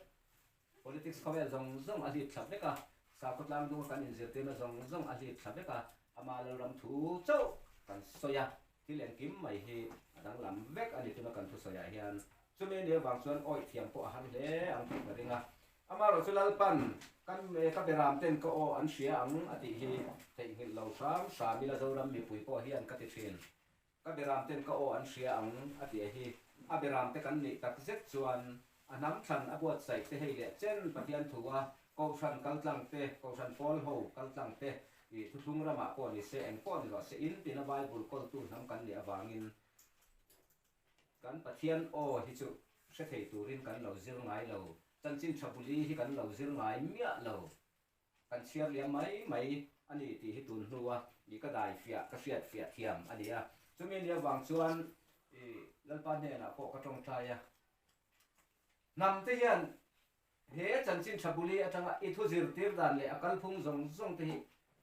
Politics khawvel zawng zawng a hlip thla vek a, sakhaw tlang dunga kan inzirtirna zawng zawng a hlip thla vek a, ama Lalram thu chauh kan sawi a, thil engkim mai hi a danglam vek a ni tuna kan thusawiah hian. Chumi ni avang chuan awih thiam pawh a har hle ang tih ka ring a. Amaherawh chu Lalpan kan ka beram ten ka aw an hria ang a tih hi theihnghilh lo hram hram ila Zoram mipui pawh hian ka ti thin. Ka beram ten ka aw an hria ang a tih a hi. A beram te kan nih tak zet chuan a hnam thlan a buatsaih te hei leh chen Pathian thu a Kohhran kaltlang te, Kohhran pawl ho kaltlang te i thuthlung ramah pawh ni se eng pawh ni rawh se in tina Bible kawltu hnam kan nih avangin kan Pathian aw hi chu hre thei turin kan lo zir ngai lo, chanchin tha buli hi kan lo zir ngai miah lo. Kan chhiar liam mai mai a ni tih hi tun hnua i ka dai fiah, ka hriat fiah thiam a ni a. Chumi ni avang chuan i Lalpa hnenah pawh ka tawngtai a. Hnam te hian he chanchin tha buli atanga i thu zirtir dan leh a kalphung zawng zawng te hi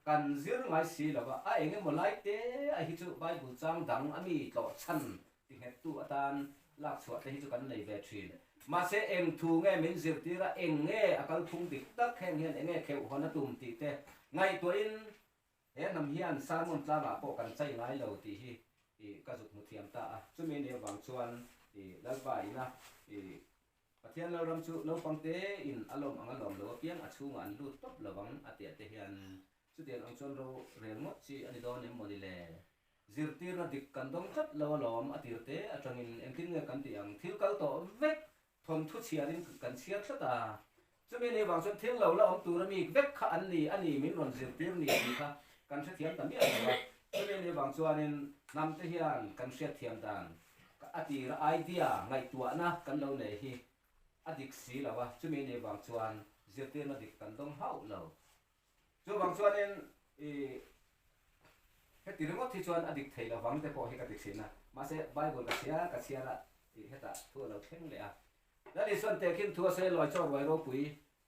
kan zir ngai si lo va, a eng emaw lai te a hi chu Bible chang dang a mi tlawh chhan ti nghettu atan lak chhuah te hi chu kan nei ve thin. Mahse eng thu nge min zirtir a, eng nge a kalphung dik tak heng hian eng nge kheuh hawn a tum tih te ngaihtuahin he hnam hian sermon tlangah pawh kan chai ngai lo tih hi i ka zuk hmu thiam ta a. Chumi ni avang chuan i Lalpa ina i Pathian Lalram chu naupang te in a lawm ang a lawm lo apiang a chhungah an lut tawp lo ang a tih ah te hian chutiang ang chuan ro rel ngawt chi a ni dawn em maw ni le? Zirtirna dik kan dawng tlat lo alawm a tir te atangin engtin nge kan tih ang? Thil kal tawh vek thawnthu chhiarin kan chhiar tlat a. Chumi ni vang chuan thil lo la awm tur ami vek kha an ni a ni min rawn zirtir ni tih kha kan hrethiam ta miah lo a. Chumi ni vang chuanin hnam te hian kan hriatthiam dan a tira idea ngaihtuahna kan lo nei hi a dik si lo a, chumi ni vang chuan zirtirna dik kan dawng hauh lo. Chuvang chuanin i heti ringawt hi chuan a dik thei lo vang te pawh hi ka ti thin a, mahse Bible ka chhiar ka chhiar a i hetah thu a lo thleng leh a. Lal Isuan tehkhin thu a sawi lawi chaw ruai ropui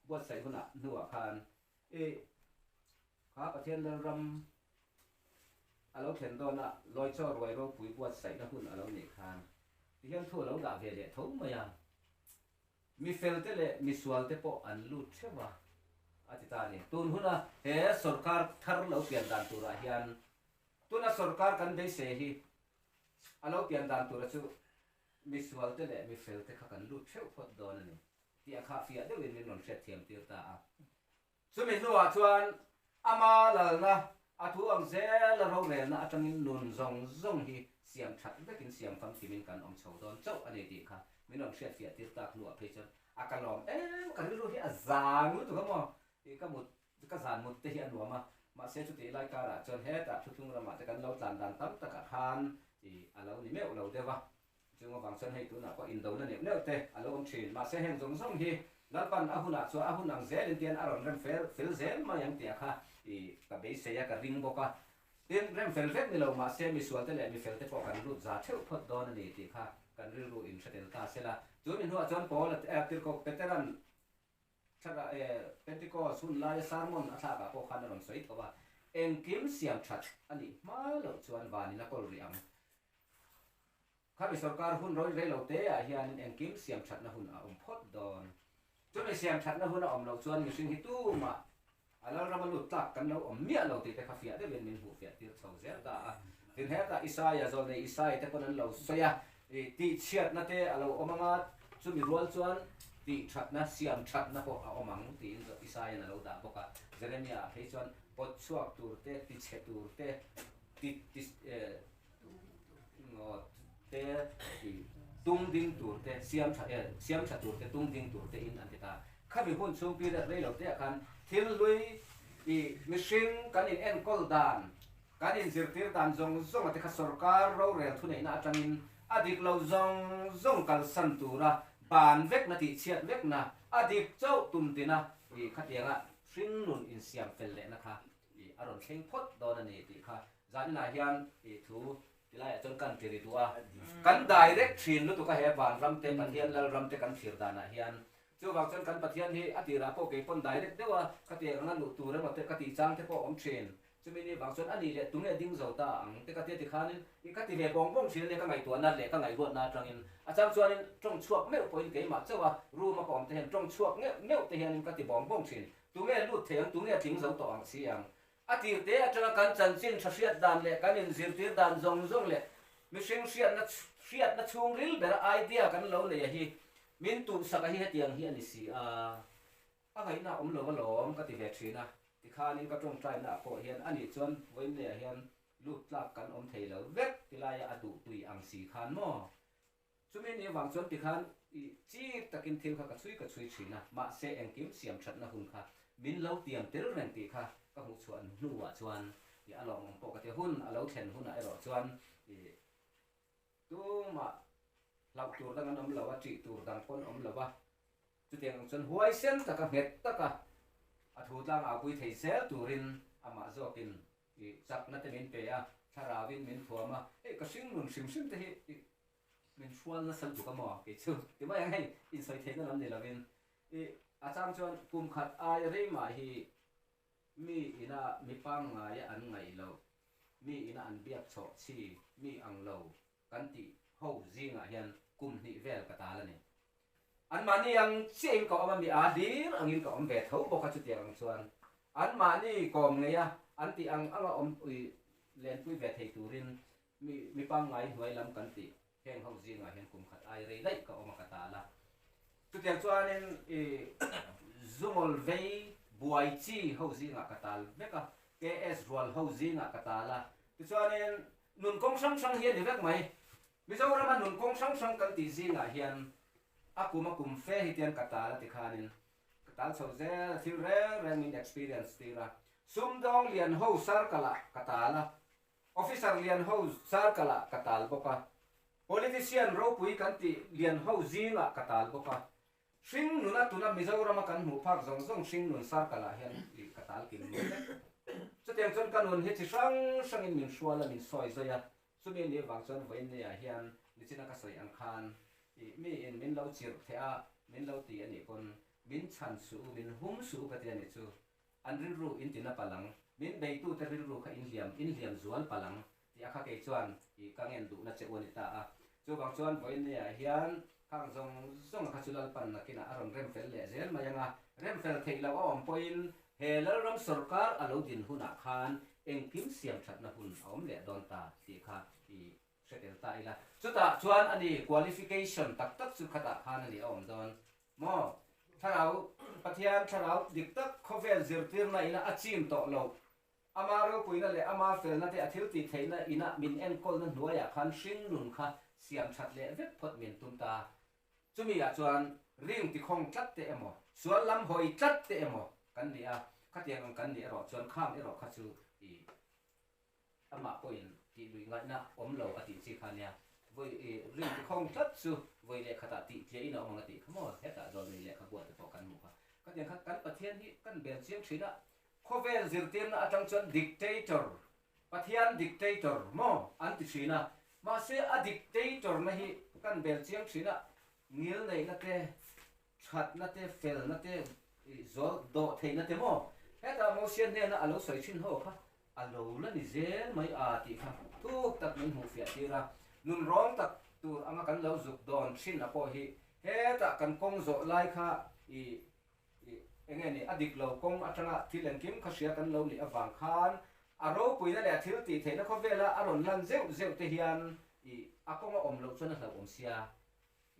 buatsaih hunah hnuah khan i kha Pathian Lalram a lo thlen dawn a, lawi chaw ruai ropui buatsaihna hun a lo nih khan tihian thu a lo dah ve leh tho mai a. Mi felte leh mi sualte pawh an lut theuh a, a ti ta a ni. Tun huna he sorkar thar lo pian dan turah hian tuna sorkar kan beisei hi a lo pian dan tura chu mi sualte leh mi felte kha kan lut theuh phawt dawn a ni tih a khahfiah deuhin min rawn hriatthiam tir ta a. Chumi hnuah chuan ama lalna a thu ang zela rorelna atangin nun zawng zawng hi siam that vekin siam famkimin kan awm chho dawn chauh a ni tih kha min rawn hriatfiah tir tak hnuah phei chuan a ka lawm em ka rilru hi a zang lutuk a maw tih ka mut ka zan mut te hi a nuam a mahse chutih lai karah chuan hetah thuthlung ramah te kan lo tlan dan tam takah khan ih a lo ni meuh lo deuh a. Chung avang chuan hei tunah pawh indona neuh neuh te a lo awm thin. Mahse heng zawng zawng hi Lalpan a hunah chuan a hun ang zelin tian a rawn rem fel fel zel mai ang tih a kha i ka beisei a, ka ring bawk a. Tin, rem fel vek ni lo mahse misualte leh mifelte pawh kan lut za theuh phawt dawn a ni tih kha kan rilru inhre tel ta sela. Chu mi hnuah chuan Paul a Tirhkoh Peteran Thlarah e Pentecost hun laia sermon a thlakah pawh khan a rawn sawi tho a, engkim siam that a nih hma loh chuan vanin a kawl rih ang. Khami sorkar hun rawi rei lo te ah hianin engkim siam thatna hun a awm phawt dawn. Chumi siam thatna hun a awm loh chuan mihring hi tumah a lalram a lut tlak kan lo awm miah lo tih te kha fiah deuhin min hmuh fiah tir chho zel ta a. Tin hetah Isaia zawlnei Isai te pawn an lo sawi a, tihchhiatna te a lo awm anga chumi rual chuan tihthatna, siam thatna pawh a awm ang tiin Isaia'n a lo dah bawk a. Jeremia ah phei chuan pawt chhuak tur te, tichhe tur te, ti ti te tung ding tur te siam tha eh siam tha tur te tung ding tur te in an ti ta. Khami hun chhung period rei lo te ah khan thil hlui i mihring kan in enkawl dan, kan in zirtir dan zawng zawng a te kha sorkar rorel thuneihna atangin a dik lo zawng zawng kalsan tura ban vekna tihchhiat vekna a dik chauh tum tina i khatianga hringnun insiam fel lehna kha i a rawn thleng phawt dawn a ni tih kha zaninah hian i thu tilaiah chuan kan ti ri duh a. Kan direct thin lutuk a he vanram te Pathian Lalram te kan thlir danah hian. Chuvang chuan kan Pathian hi a tirah pawh kei pawn direct deuh a khatiang anga luh tur emaw te ka tih chang te pawh a awm thin. Chumi ni vang chuan a nih leh tunge ding zo ta ang te ka tia tikhanin i ka ti ve bawng bawng thin a nia ka ngaihtuahna leh ka ngaihruatna atangin a chang chuanin tawng chhuak meuh pawhin keimah chauh a room a ka awm te hian tawng chhuak ngeuh meuh te hianin ka ti bawng bawng thin. Tunge lut thei ang, tunge tling zo tawh ang si ang? A tir te atanga kan chanchin tha hriat dan leh kan inzirtir dan zawng zawng leh mihring hriatna hriatna chhungril bera idea kan lo nei a hi min tuhsak a hi hetiang hi a ni si a, a ngaihna awm lo alawm ka ti ve thin a, tikhanin ka tawngtaina ah pawh hian ani chuan vawiinleiah hian lut tlak kan awm thei lo vek tilaia a duhtui ang si khan maw? Chumi ni avang chuan tikhan i chik takin thil kha ka chhui ka chhui thin a, mahse engkim siam thatna hun kha min lo tiam tel reng tih kha ka hmuh chhuah hnuah chuan i a lawmawm pawh ka ti. Hun a lo thlen hunah erawh chuan i tumah hlauh tur dang an awm lo a, ṭih tur dang pawn awm lo a, chutiang ang chuan huaisen taka nghet taka a thu tlang au pui thei zel turin amah zawkin i chakna te min pe a, thlarauin min thuam a, hei ka hring nun hrim hrim te hi i min hrual nasa lutuk a maw kei chu ti mai ang hei insawi theihna lam ni lovin i a chang chuan kum khat ai rei mah hi mi ina mi pangngaia an ngaih loh mi ina an biak chhawh chi mi ang lo kan tih ho zingah hian kum hnih vel ka tal a ni. Anmahni ang chiahin ka awm a, mi aa hlir angin ka awm ve tho bawk a chutiang ang chuan anmahni kawm ngei a an tih ang anga awm ui lenpui ve thei turin mi mi pangngai hnuai lam kan tih heng ho zingah hian kum khat ai rei daih ka awm a ka tal a. Chutiang chuanin i zungawl vei buai chi ho zingah ka tal vek a, KS rual ho zingah ka tal a. Tichuanin. Nun kawng hrang hrang hi a ni vek mai. Mizorama nun kawng hrang hrang kan tih zingah hian a kum a kum fe hi tian ka tal a ti khanin ka tal chho zel a, thil reng reng min experience tir a. Sumdawng lian ho circle ah ka tal a, officer lian ho circle ah ka tal bawk a, politician ropui kan tih lian ho zingah ka tal bawk a. Hringnun a tuna Mizorama kan hmuh phak zawng zawng hringnun circle ah hian ih ka tal kim mai vek. Chutiang chuan ka nun hi chi hrang hrangin min hrual a, min sawi zawi a, chumi nih vang chuan vawiinni ah hian nichina ka sawi ang khan ih mi in min lo chirh theh a, min lo ti a nih pawn min chhan suh u, min hum suh u ka ti a nih chu. An rilru in tina palang, min beitute rilru kha in hliam, in hliam zual palang tih a kha kei chuan ih ka ngen duhna che u a ni ta a. Chuvang chuan vawiinniah hian khang zawng zawng a kha chu Lalpan nakinah a rawn rem fel leh zel mai ang a, rem fel theih loh a awm pawhin he Lalram sawrkar a lo din hunah khan engkim siam thatna hun a awm leh dawn ta tih kha ih hre tel ta ila. Chutah chuan a ni qualification tak tak chu khatah khan a ni a awm dawn Maw? Thlarau, Pathian thlarau dik tak khawvel zirtirna ina a chim tawh lo. Ama ropuina leh ama felna te a thil tih theihna ina min enkawlna hnuaiah khan hringnun kha siam that leh vek phawt min tum ta. Chumi ah chuan ring tikhawng tlat te emaw, sual lam hawi tlat te emaw kan ni a, khatiang ang kan nih erawh chuan khang erawh kha chu i Amah pawhin tih lui ngaihna awm lo a tih chi kha nia. Vawi i rin ti khawng tlat chu vawi leh khatah tih tliah in a awm ang a tih kha maw? Hetah zawlnei lehkha buah te pawh kan hmuh kha. Khatiang kha kan Pathian hi kan bel chiang thin a, khawvel zirtirna atang chuan dictator, Pathian dictator maw an ti thin a, mahse a dictator na hi kan bel chiang thin a, ngil neihna te, thatna te, felna te, i zawl dawh theihna te maw? Hetah Mosia hnena a lo sawi thin ho kha A lo la ni zel mai a tih kha thuk tak min hmuh fiah tir a, nun rawng tak tur anga kan lo zuk dawn thin a pawh hi hetah kan kawng zawh lai kha i i enge ni a dik lo kawng atanga thil engkim kha hria kan lo nih avang khan a ropuina leh a thil tih theihna khawvela a rawn lan zeuh zeuh te hian i a kawng a awm loh chuan a hlauhawm sia.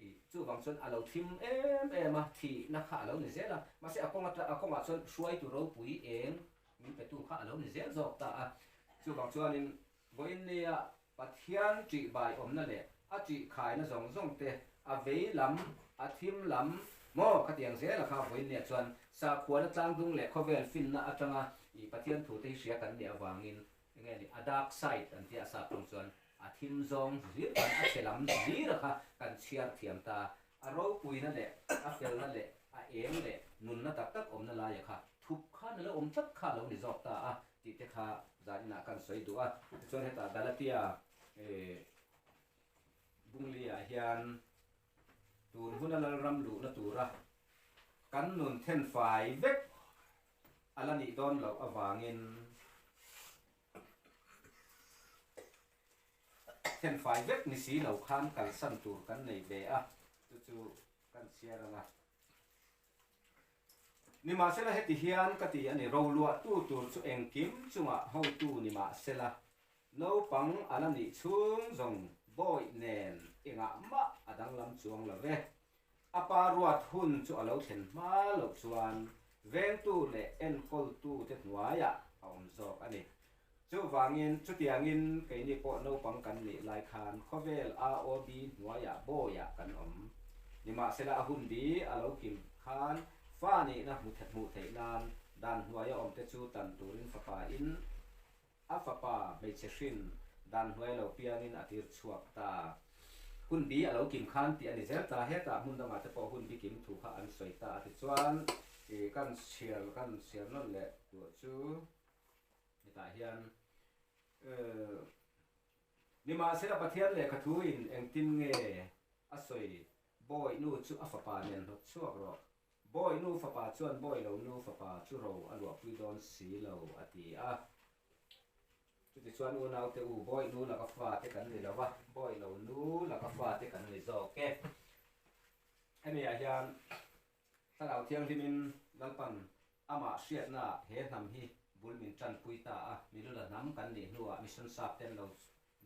I chuvang chuan a lo thim em em a, thihna kha a lo ni zel a, mahse a kawng a kawngah chuan hruaitu ropui eng min petu kha a lo ni zel zawk ta a. Chuvang chuanin vawiinnia Pathian ṭihbai awmna leh a ṭihkhaina zawng zawng te, a vei lam, a thim lam maw khatiang zela kha vawiinnia chuan sakhuana tlangdung leh khawvel finna aṭanga i Pathian thute hi hria kan nih avangin enge ni a dark side an tia a sap ṭawng chuan A thim zawng hlir kan a chhe lam hlir a kha kan chhiar thiam ta. A ropuina leh a felna leh a eng leh nunna tak tak awmna laia kha thup khan a lo awm tlat kha a lo ni zawk ta a tih te kha zaninah kan sawi duh a. Tichuan hetah Galatia Bungli-ah hian tun huna Lalram luhna tura kan nun thenfai vek a la nih dawn loh avangin, Thenfai vek ni si lo khan kalsan tur kan nei ve a, chu chu kan chhiar ang a. Nimahsela heti hian ka ti a ni, roluahtu tur chu engkim chungah hotu ni mahsela, naupang a la nih chhung zawng bawih nen engah mah a danglam chuang lo ve. A pa ruat hun chu a lo thlen hma loh chuan vengtu leh enkawltute hnuaiah a awm zawk a ni. Chuvangin, chutiangin keini pawh naupang kan nih lai khan khawvel AOB hnuaiah bawiah kan awm. Nimahsela a hun bi a lo kim khan fa nihna hmuh theih nan dan hnuaia awmte chu tan turin fapa in A fapa hmeichhe hrin dan hnuai lo piangin a tir chhuak ta. Hun bi a lo kim khan tih a ni zel ta. Hetah hmun dangah te pawh hun bi kim thu kha an sawi ta a. Tichuan ih kan chhiar kan chhiar nawn leh tur chu hetah hian eh Nimahsela Pathian lehkha thuin engtin nge a sawi Bawi nu chu a fapa nen hnawt chhuak rawh. Bawi nu fapa chuan bawi lo nu fapa chu ro a luahpui dawn si lo, a ti a. Chutichuan unaute u, bawi nu laka fate kan ni lo va, bawi lo nu laka fate kan ni zawk e. Hemi ah hian Thlarau Thianghlimin Lalpan amah hriatna he hnam hi bul min tanpui ta a, Milula hnam kan nih hnuah Mission Sap ten lo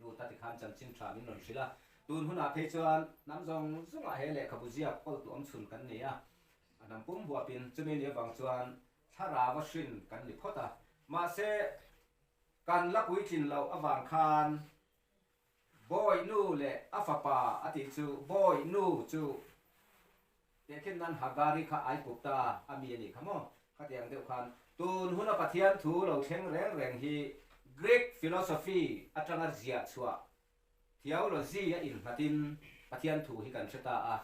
Lut a tikhan chanchin tha min rawn hrilh a, tun hunah phei chuan hnam zawng zawngah he lehkhabu ziak kawltu awm chhun kan ni a, a hnam pum huapin chumi ni avang chuan thlarau a hrin kan ni phawt a, mahse kan la puitlin loh avang khan Bawi nu leh a fapa a tih chu bawi nu chu tehkhin nan Hagari kha Aigupta a mi a nih kha maw? Khatiang deuh khan tun huna Pathian thu lo thleng reng reng hi Greek philosophy atanga ziah chhuah theology a innghatin Pathian thu hi kan hre ta a,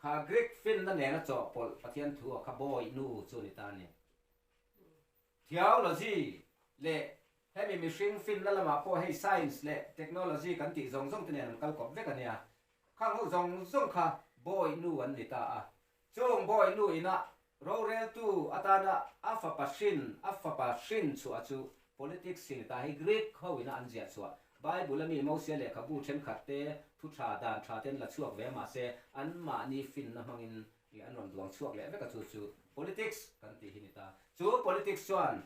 kha Greek finna nena chawhpawlh Pathian thu a kha bawi nu chu a ni ta a ni. Theology leh hemi mihring finna lamah pawh hei science leh technology kan tih zawng zawng te nen an kal kawp vek a nia. Khang ho zawng zawng kha bawi nu an ni ta a. Chung bawi nu ina roreltu atana a fapa hrin a fapa hrin chhuah chu politics hi ni ta. Hei Greek ho ina an ziah chhuah Bible a mi Mosia lehkhabu thenkhat te thu tha dan tha ten la chhuak ve mahse anmahni finna hmangin Ih an rawn duang chhuak leh vek a chu chu politics kan tih hi ni ta. Chu politics chuan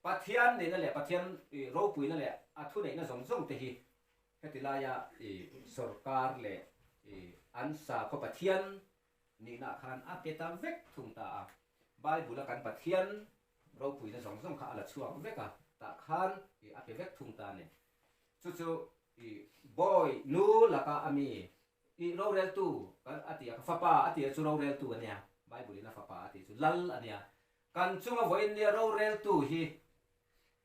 Pathian nihna leh Pathian ih ropuina leh a thuneihna zawng zawng te hi heti laia ih sorkar leh ih an sakhaw Pathian nihna ah khan a pe ta vek thung ta a. Bible a kan Pathian ropuina zawng zawng kha a la chhuak vek a, tah khan ih a pe vek thung ta a ni. Chu chu ih bawi nu laka a mi I roreltu kan a ti a, ka fapa a ti a chu roreltu a nia, Bible in a fapa a tih chu lal a nia. Kan chunga vawiin nia roreltu hi,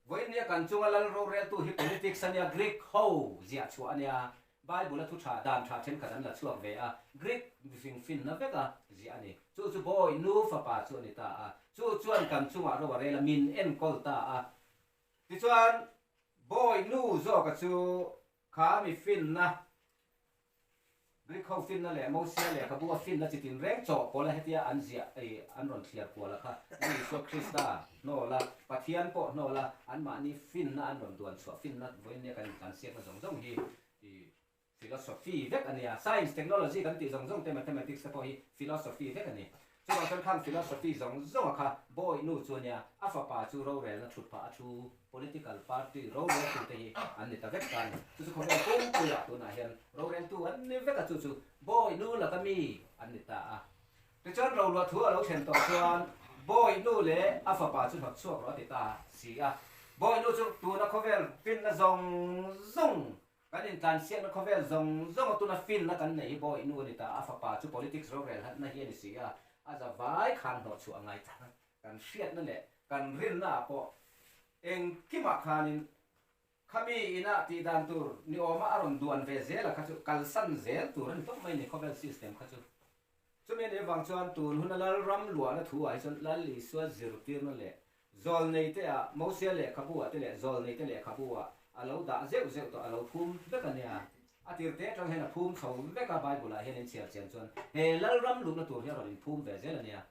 vawiin nia kan chunga lal roreltu hi politics a nia, Greek ho ziah chhuah a nia, Bible a thu tha dan tha thenkhat an la chhuak ve a, Greek mihring finna veka ziah a ni. Chu chu bawi nu fapa chu a ni ta a, chu chuan kan chungah ro a rel a, min enkawl ta a. Tichuan bawi nu zawka chu Kha mi finna, Greek ho finna leh Mosia lehkhabu a finna chi tinreng chawhpawlh a hetia an ziah ei an rawn thliar kual a kha Lal Isua Krista hnawl a, Pathian pawh hnawl a, anmahni finna an rawn duan chhuah finna vawiin nia kan intlansiakna zawng zawng hi i philosophy vek a nia. Science, technology kan tih zawng zawng te, mathematics te pawh hi philosophy vek a ni. Chuvang chuan khang philosophy zawng zawng a kha bawi nu chu a nia, a fapa chu rorelna thut phah a thu political party roreltu te hi an ni ta vek ta a ni. Chu chu khawvel pumpuiah tunah hian roreltu an ni vek a, chu chu bawi nu laka mi an ni ta a. Tichuan roluah thu a lo thlen tawh chuan bawi nu leh a fapa chu hnawt chhuak rawh a ti ta si a. Bawi nu chu tuna khawvel finna zawng zawng Kan intlansiakna khawvel zawng zawng a tuna finna kan neih hi bawi nu a ni ta, a fapa chu politics rorel hatna hi a ni si a, a za vai khan hnawh chhuah a ngai ta. Kan hriatna leh kan rinna ah pawh engkimah khanin khami ina tih dan tur ni awma a rawn duan ve zel a kha chu kalsan zel tur a ni tawp mai ni khawvel system kha chu. Chumi anih avang chuan tun huna Lalram luahna thu ah hi chuan Lal Isua zirtirna leh Zawlneite ah Mosia lehkhabu ah te leh Zawlneite lehkhabu ah a lo dah zeuh zeuh tawh a lo phum vek a nia. A tirte atang hian a phum chho vek a Bible ah hian in chhiar chian chuan he Lalram luhna tur hi a rawn inphum ve zel a nia.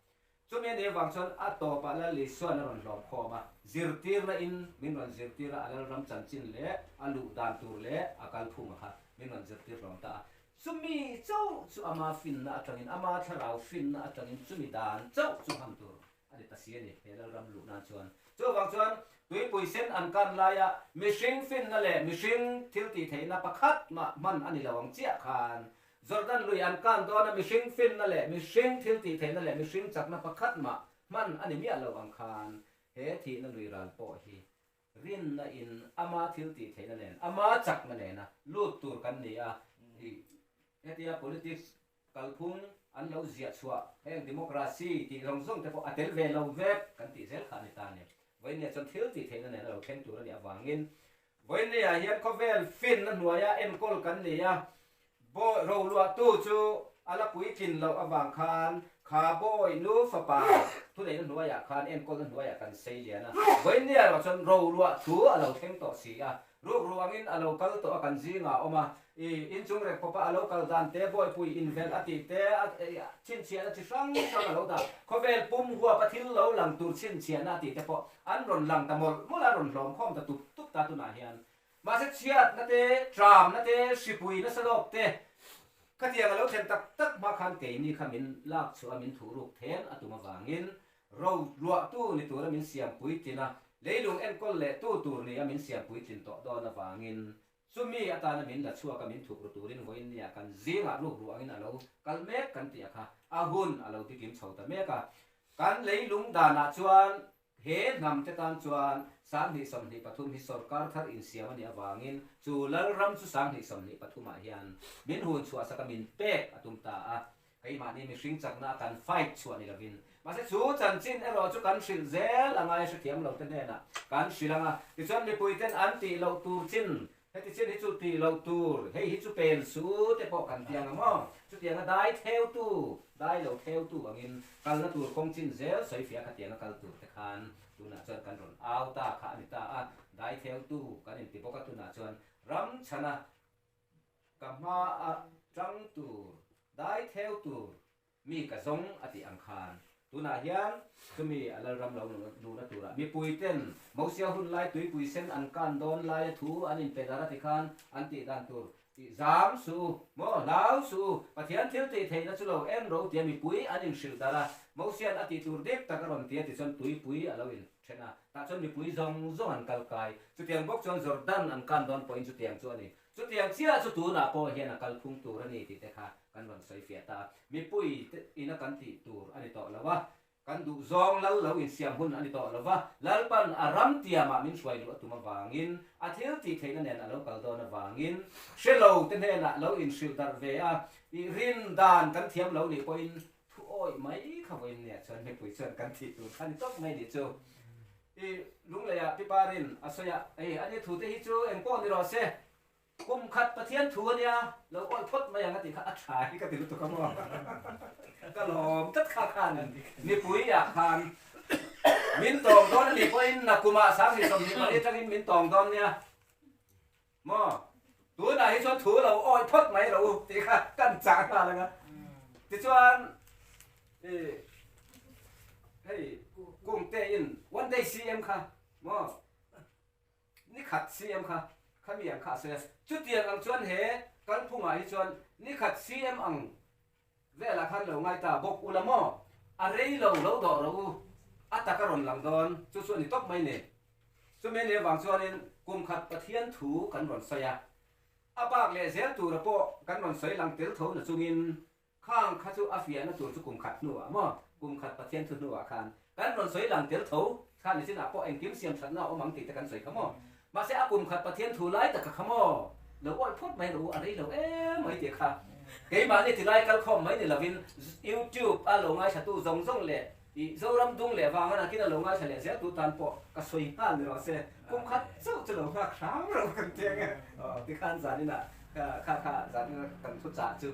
Chumi anih avang chuan a tawpah Lal Isua'n a rawn hlawm khawm a, zirtirna in min rawn zirtir a, a Lalram chanchin leh a luh dan tur leh a kalphung a kha min rawn zirtir hlawm ta a. Chumi chauh chu ama finna atangin, ama thlarau finna atangin chumi dan chauh chu hman tur a ni ta si a ni, he Lalram luh nan chuan. Chuvang chuan tuipui sen an kan laia mihring finna leh mihring thil tih theihna pakhat mah hman a ni lo ang chiah khan, Jordan lui an kan dawna mihring finna leh mihring thil tih theihna leh mihring chakna pakhat mah hman a ni miah lo ang khan, he thihna lui ral pawh hi Rinna in ama thil tih theihna nen, ama chakna nena lut tur kan ni a. Hetia politics kalphung an lo ziah chhuah heng democracy tih zawng zawng te pawh a tel ve lo vek kan tih zel kha a ni ta a ni. Vawiinniah chuan thil tih theihna nena lo thleng tur a nih avangin vawiinniah hian khawvel finna hnuaia enkawl kan ni a. Bawi roluahtu chu a la puitlin loh avang khan kha bawi nu fapa thuneihna hnuaiah khan enkawlna hnuaiah kan sei lian a. Vawiinnia erawh chuan roluah thu a lo thleng tawh si a, rukru angin a lo kal tawh a kan zingah a awm a, i inchung rek pawpa a lo kal dan te, bawipui invelh a tih te, a chhinchhiahna chi hrang hrang a lo dah, khawvel pum huapa thil lo lang tur chhinchhiahna a tih te pawh an rawn lang ta mawlh mawlh a, rawn hlawm khawm ta tup tup ta tunah hian. Mahse chhiatna te, tramna te, hripui nasa lawk te, khatiang a lo thlen tak tak hma khan keini kha min lak chhuah a min thuhruk then a tum avangin ro luahtu ni tura min siam puitlin a, leilung enkawl leh tu tur ni a min siam puitlin tawh dawn avangin chumi atana min la chhuak a min thuk ru turin vawiin nia kan zingah ruk ruh angin a lo kal mek kan tih a kha a hun a lo dikim chho ta mek a. Kan leilung danah chuan. He hnam te tan chuan 2023 hi sorkar thar insiam a nih avangin chu Lalram chu 2023 ah hian min hun chhuahsak a min pek a tum ta a. Keimahni mihring chakna a kan fight chhuah ni lovin. Mahse chu chanchin erawh chu kan hrilh zel a ngai hrethiam lo te hnenah kan hrilh ang a. Tichuan mipuiten an tih loh tur chin Heti chin hi chu tih loh tur, hei hi chu pen su te pawh kan ti ang a maw? Chutianga dai theutu, dai lo theutu angin kalna tur kawng chin zel sawifiah kha tianga kal tur te khan tunah chuan kan rawn au ta kha a ni ta a, dai theutu kan inti bawk a tunah chuan ram chhana ka hmaa tang tur, dai theu tur Mi ka zawng a tih ang khan tunah hian chumi a Lalram lo luhna turah mipuiten Mosia hun lai tuipui sen an kan dawn laia thu an inpe dar a ti khan an tih dan tur tih zam suh u, maw hlau suh u, Pathian thil tih theihna chu lo en ro tia mipui an inhrilh dar a, Mosia'n a tih tur dik tak a rawn ti a ti chuan tuipui a lo inthen a, tah chuan mipui zawng zawng an kal kai. Chutiang bawk chuan Jordan an kan dawn pawhin chutiang chu a ni. Chutiang chiah chu tunah pawh hian a kalphung tur a ni tih te kha kan rawn sawi fiah ta. Mipui te ina kan tih tur a ni tawh lo a, kan duhzawng lal lo insiam hun a ni tawh lo va, Lalpan a ram tiamah min hruai luh a tum avangin, a thil tih theihna nen a lo kal dawn avangin, hre lo te hnenah lo inhrilh darh ve a, i rin dan kan thiam lo nih pawhin thu awih mai kha vawiin nia chuan mipui chuan kan thih tur kha ni tawp mai nih chu. I lungleiah Piparin a sawi a, Ei, ani thute hi chu eng pawh ni rawh se, kum khat Pathian thu a nia, lo awih phawt mai ang a tih kha a tha hi ka ti lutuk a maw? Ka lawm tlat kha khan mipuiah khan min tawng dawn a nih pawhin nakumah 2024 atangin min tawng dawn nia maw? Tunah hi chuan thu lo awih phawt mai rawh u tih kha kan chah nghal ang a. Tichuan i hei Kungte in one day CM kha maw? Ni khat CM kha khami ang kha a sawi a, chutiang ang chuan he kalphungah hi chuan ni khat CM ang velah khan lo ngai ta bawk ula maw? A rei lo lo dawh rawh u, a tak a rawn lang dawn, chu chu a ni tawp mai ni. Chumi a nih avang chuanin kum khat Pathian thu kan rawn sawi a, a bak leh zel tura pawh kan rawn sawi lang tel tho na chungin Khang kha chu a fiahna tur chu kum khat hnuah maw? Kum khat Pathian thu hnuah khan kan rawn sawi lang tel tho kha ni chinah pawh engkim siam thatna a awm ang tih te kan sawi kha maw? Mahse a kum khat Pathian thu lai taka kha maw? Lo awih phawt mai rawh u, a rei lo em mai tih kha keimahni tilai kal khawm mai ni lovin YouTube a lo ngaithlatu zawng zawng leh i Zoram dung leh vanga nakin a lo ngaithla leh zel tu tan pawh ka sawi nghal ni rawh se. Kum khat chauh chu lo nghak hram rawh kan ti ang e. Tikhan zaninah kha kha zaninah kan thuchah chu.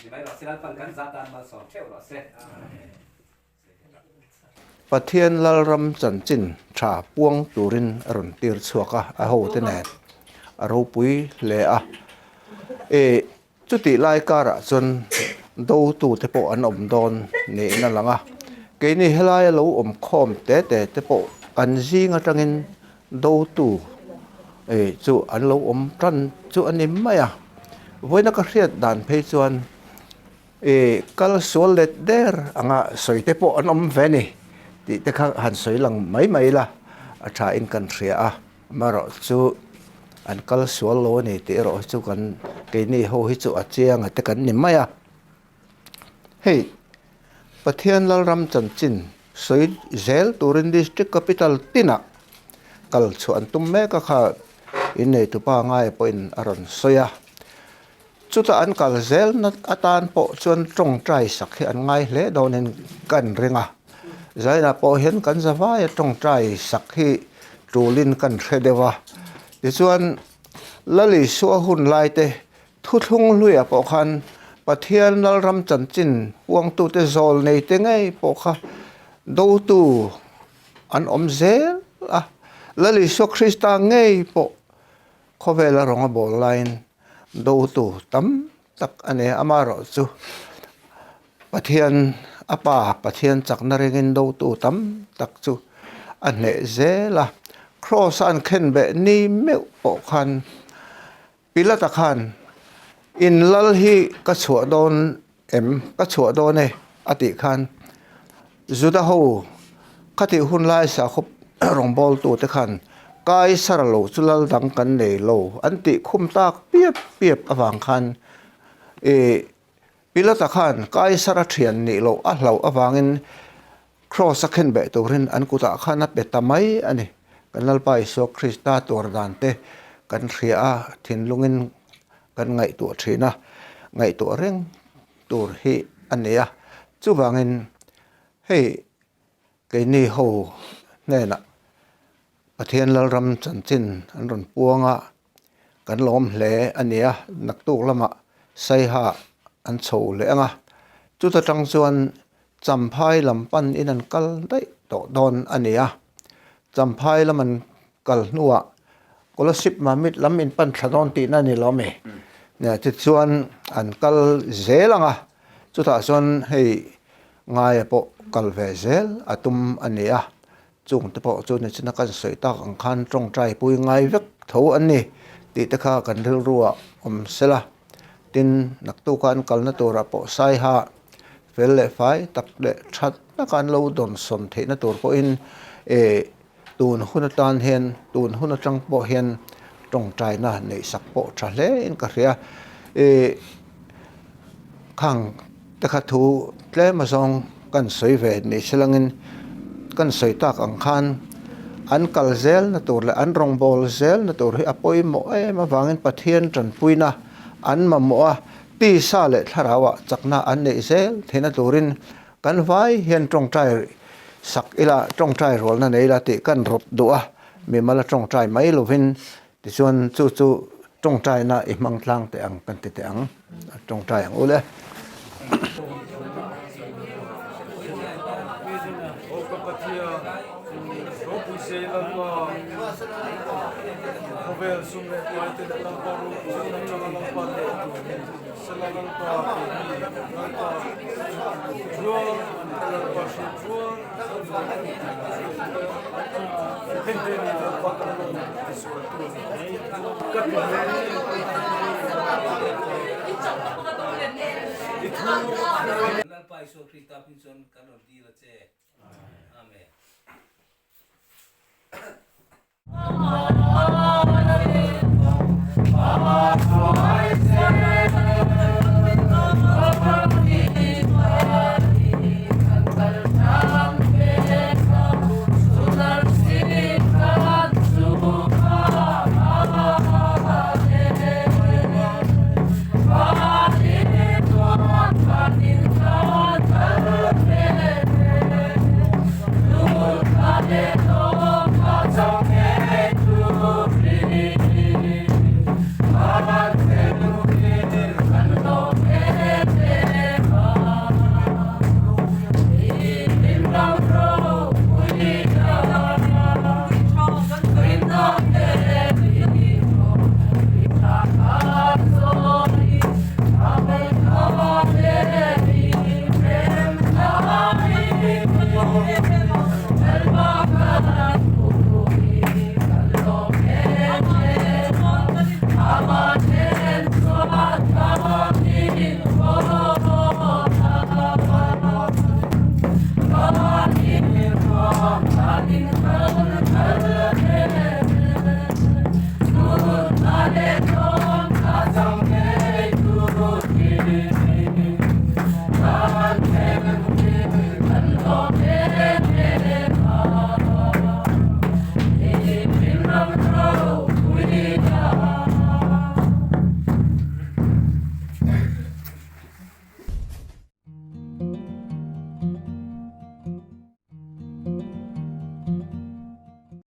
Ni mai rawh se, Lalpan kan zah tan malsawm theuh rawh se. Pathian Lalram chanchin tha puang turin a rawn tir chhuak a, a hote nen a ropui hle a. E, chutih lai karah chuan dotute pawh an awm dawn niin a lang a. Keini helaia lo awm khawm te te te pawh kan zing atangin dotu e chu an lo awm tan chu a ni mai a. Vawiina ka hriat dan phei chuan ih kal sual let der anga sawi te pawh an awm ve a ni tih te kha han sawi lang mai mai ila a tha in kan hria a, amaherawh chu an kal sual lo a ni tih erawh hi chu kan keini ho hi chu a chiang a te kan ni mai a. Hei Pathian Lalram chanchin sawi zel turin district capital tinah kal chhuah an tum mek a kha inneitupa ngaia pawhin a rawn sawi a. Chutah an kal zel na atan pawh chuan tawngtai sak hi an ngai hle dawnin kan ring a. Zainah pawh hian kan zavaia tawngtai sak hi tulin kan hre deuh a. Tichuan Lalisua hun lai te Thuthlung hluiah pawh khan Pathian Lalram chanchin puangtute zawl neite ngei pawh kha dotu an awm zel a. Lal Isua Krista ngei pawh khawvela rawng a bawl laiin dotu tam tak a ni. Amaherawhchu Pathian a Pa Pathian chakna ringin dotu tam tak chu a hneh zel a. Kraws a an khenbeh ni meuh pawh khan Pilata khan, In lal hi ka chhuah dawn em? Ka chhuah dawn e, a tih khan Juda ho khatih hun lai sakhaw rawngbawltute khan Kaisar lo chu lal dang kan nei lo an tih khum tak piap piap avang khan Pilata khan Kaisara thian nih loh a hlauh avangin. Kraws a khenbeh turin an kutah khan a pe ta mai a ni. Kan Lalpa Isua Krista tuar dan te kan hria a, thinlungin kan ngaihtuah thin a, ngaihtuah reng tur hi a ni a. Chuvangin hei keini ho hnenah Pathian Lalram chanchin an rawn puang a, kan lawm hle a ni a, naktuk lamah Saiha an chho leh ang a, chuta tang chuan Champhai lam pan in an kal daih tawh dawn a ni a, Champhai lam an kal hnuah Kolasib Mamit lam in pan thla dawn tihna a ni lo mi? Tichuan an kal zel ang a, chutah chuan hei Ngaia pawh kal ve zel a tum a ni a, Chung te pawh chu nichina kan sawi tak ang khan tawngtai pui ngai vek tho an ni tih te kha kan rilru ah awm sela. Tin, naktuka an kalna turah pawh Saiha fel leh fai tak leh that taka an lo dawnsawn theihna tur pawhin eh tun hun atan hian tun hun atang pawh hian tawngtaina neihsak pawh tha hle in ka hria. Eh Khang te kha thu tlem azawng kan sawi ve ni silangin kan sawi tak ang khan an kal zel na tur leh an rawngbâwl zel na tur hi a pawimawh em avangin Pathian tanpuina an mamawh a, tisa leh thlarauah chakna an neih zel theihna turin kan vai hian tawngtai sak ila, tawngtai rualna nei ila tih kan rawp duh a, mimal a tawngtai mai lovin Tichuan chu chu tawngtaina i hmang tlang teh ang kan ti teh ang, a tawngtai ang ule. Lalpa Isua Krista hming chuan kan rawn dil a che. Amen.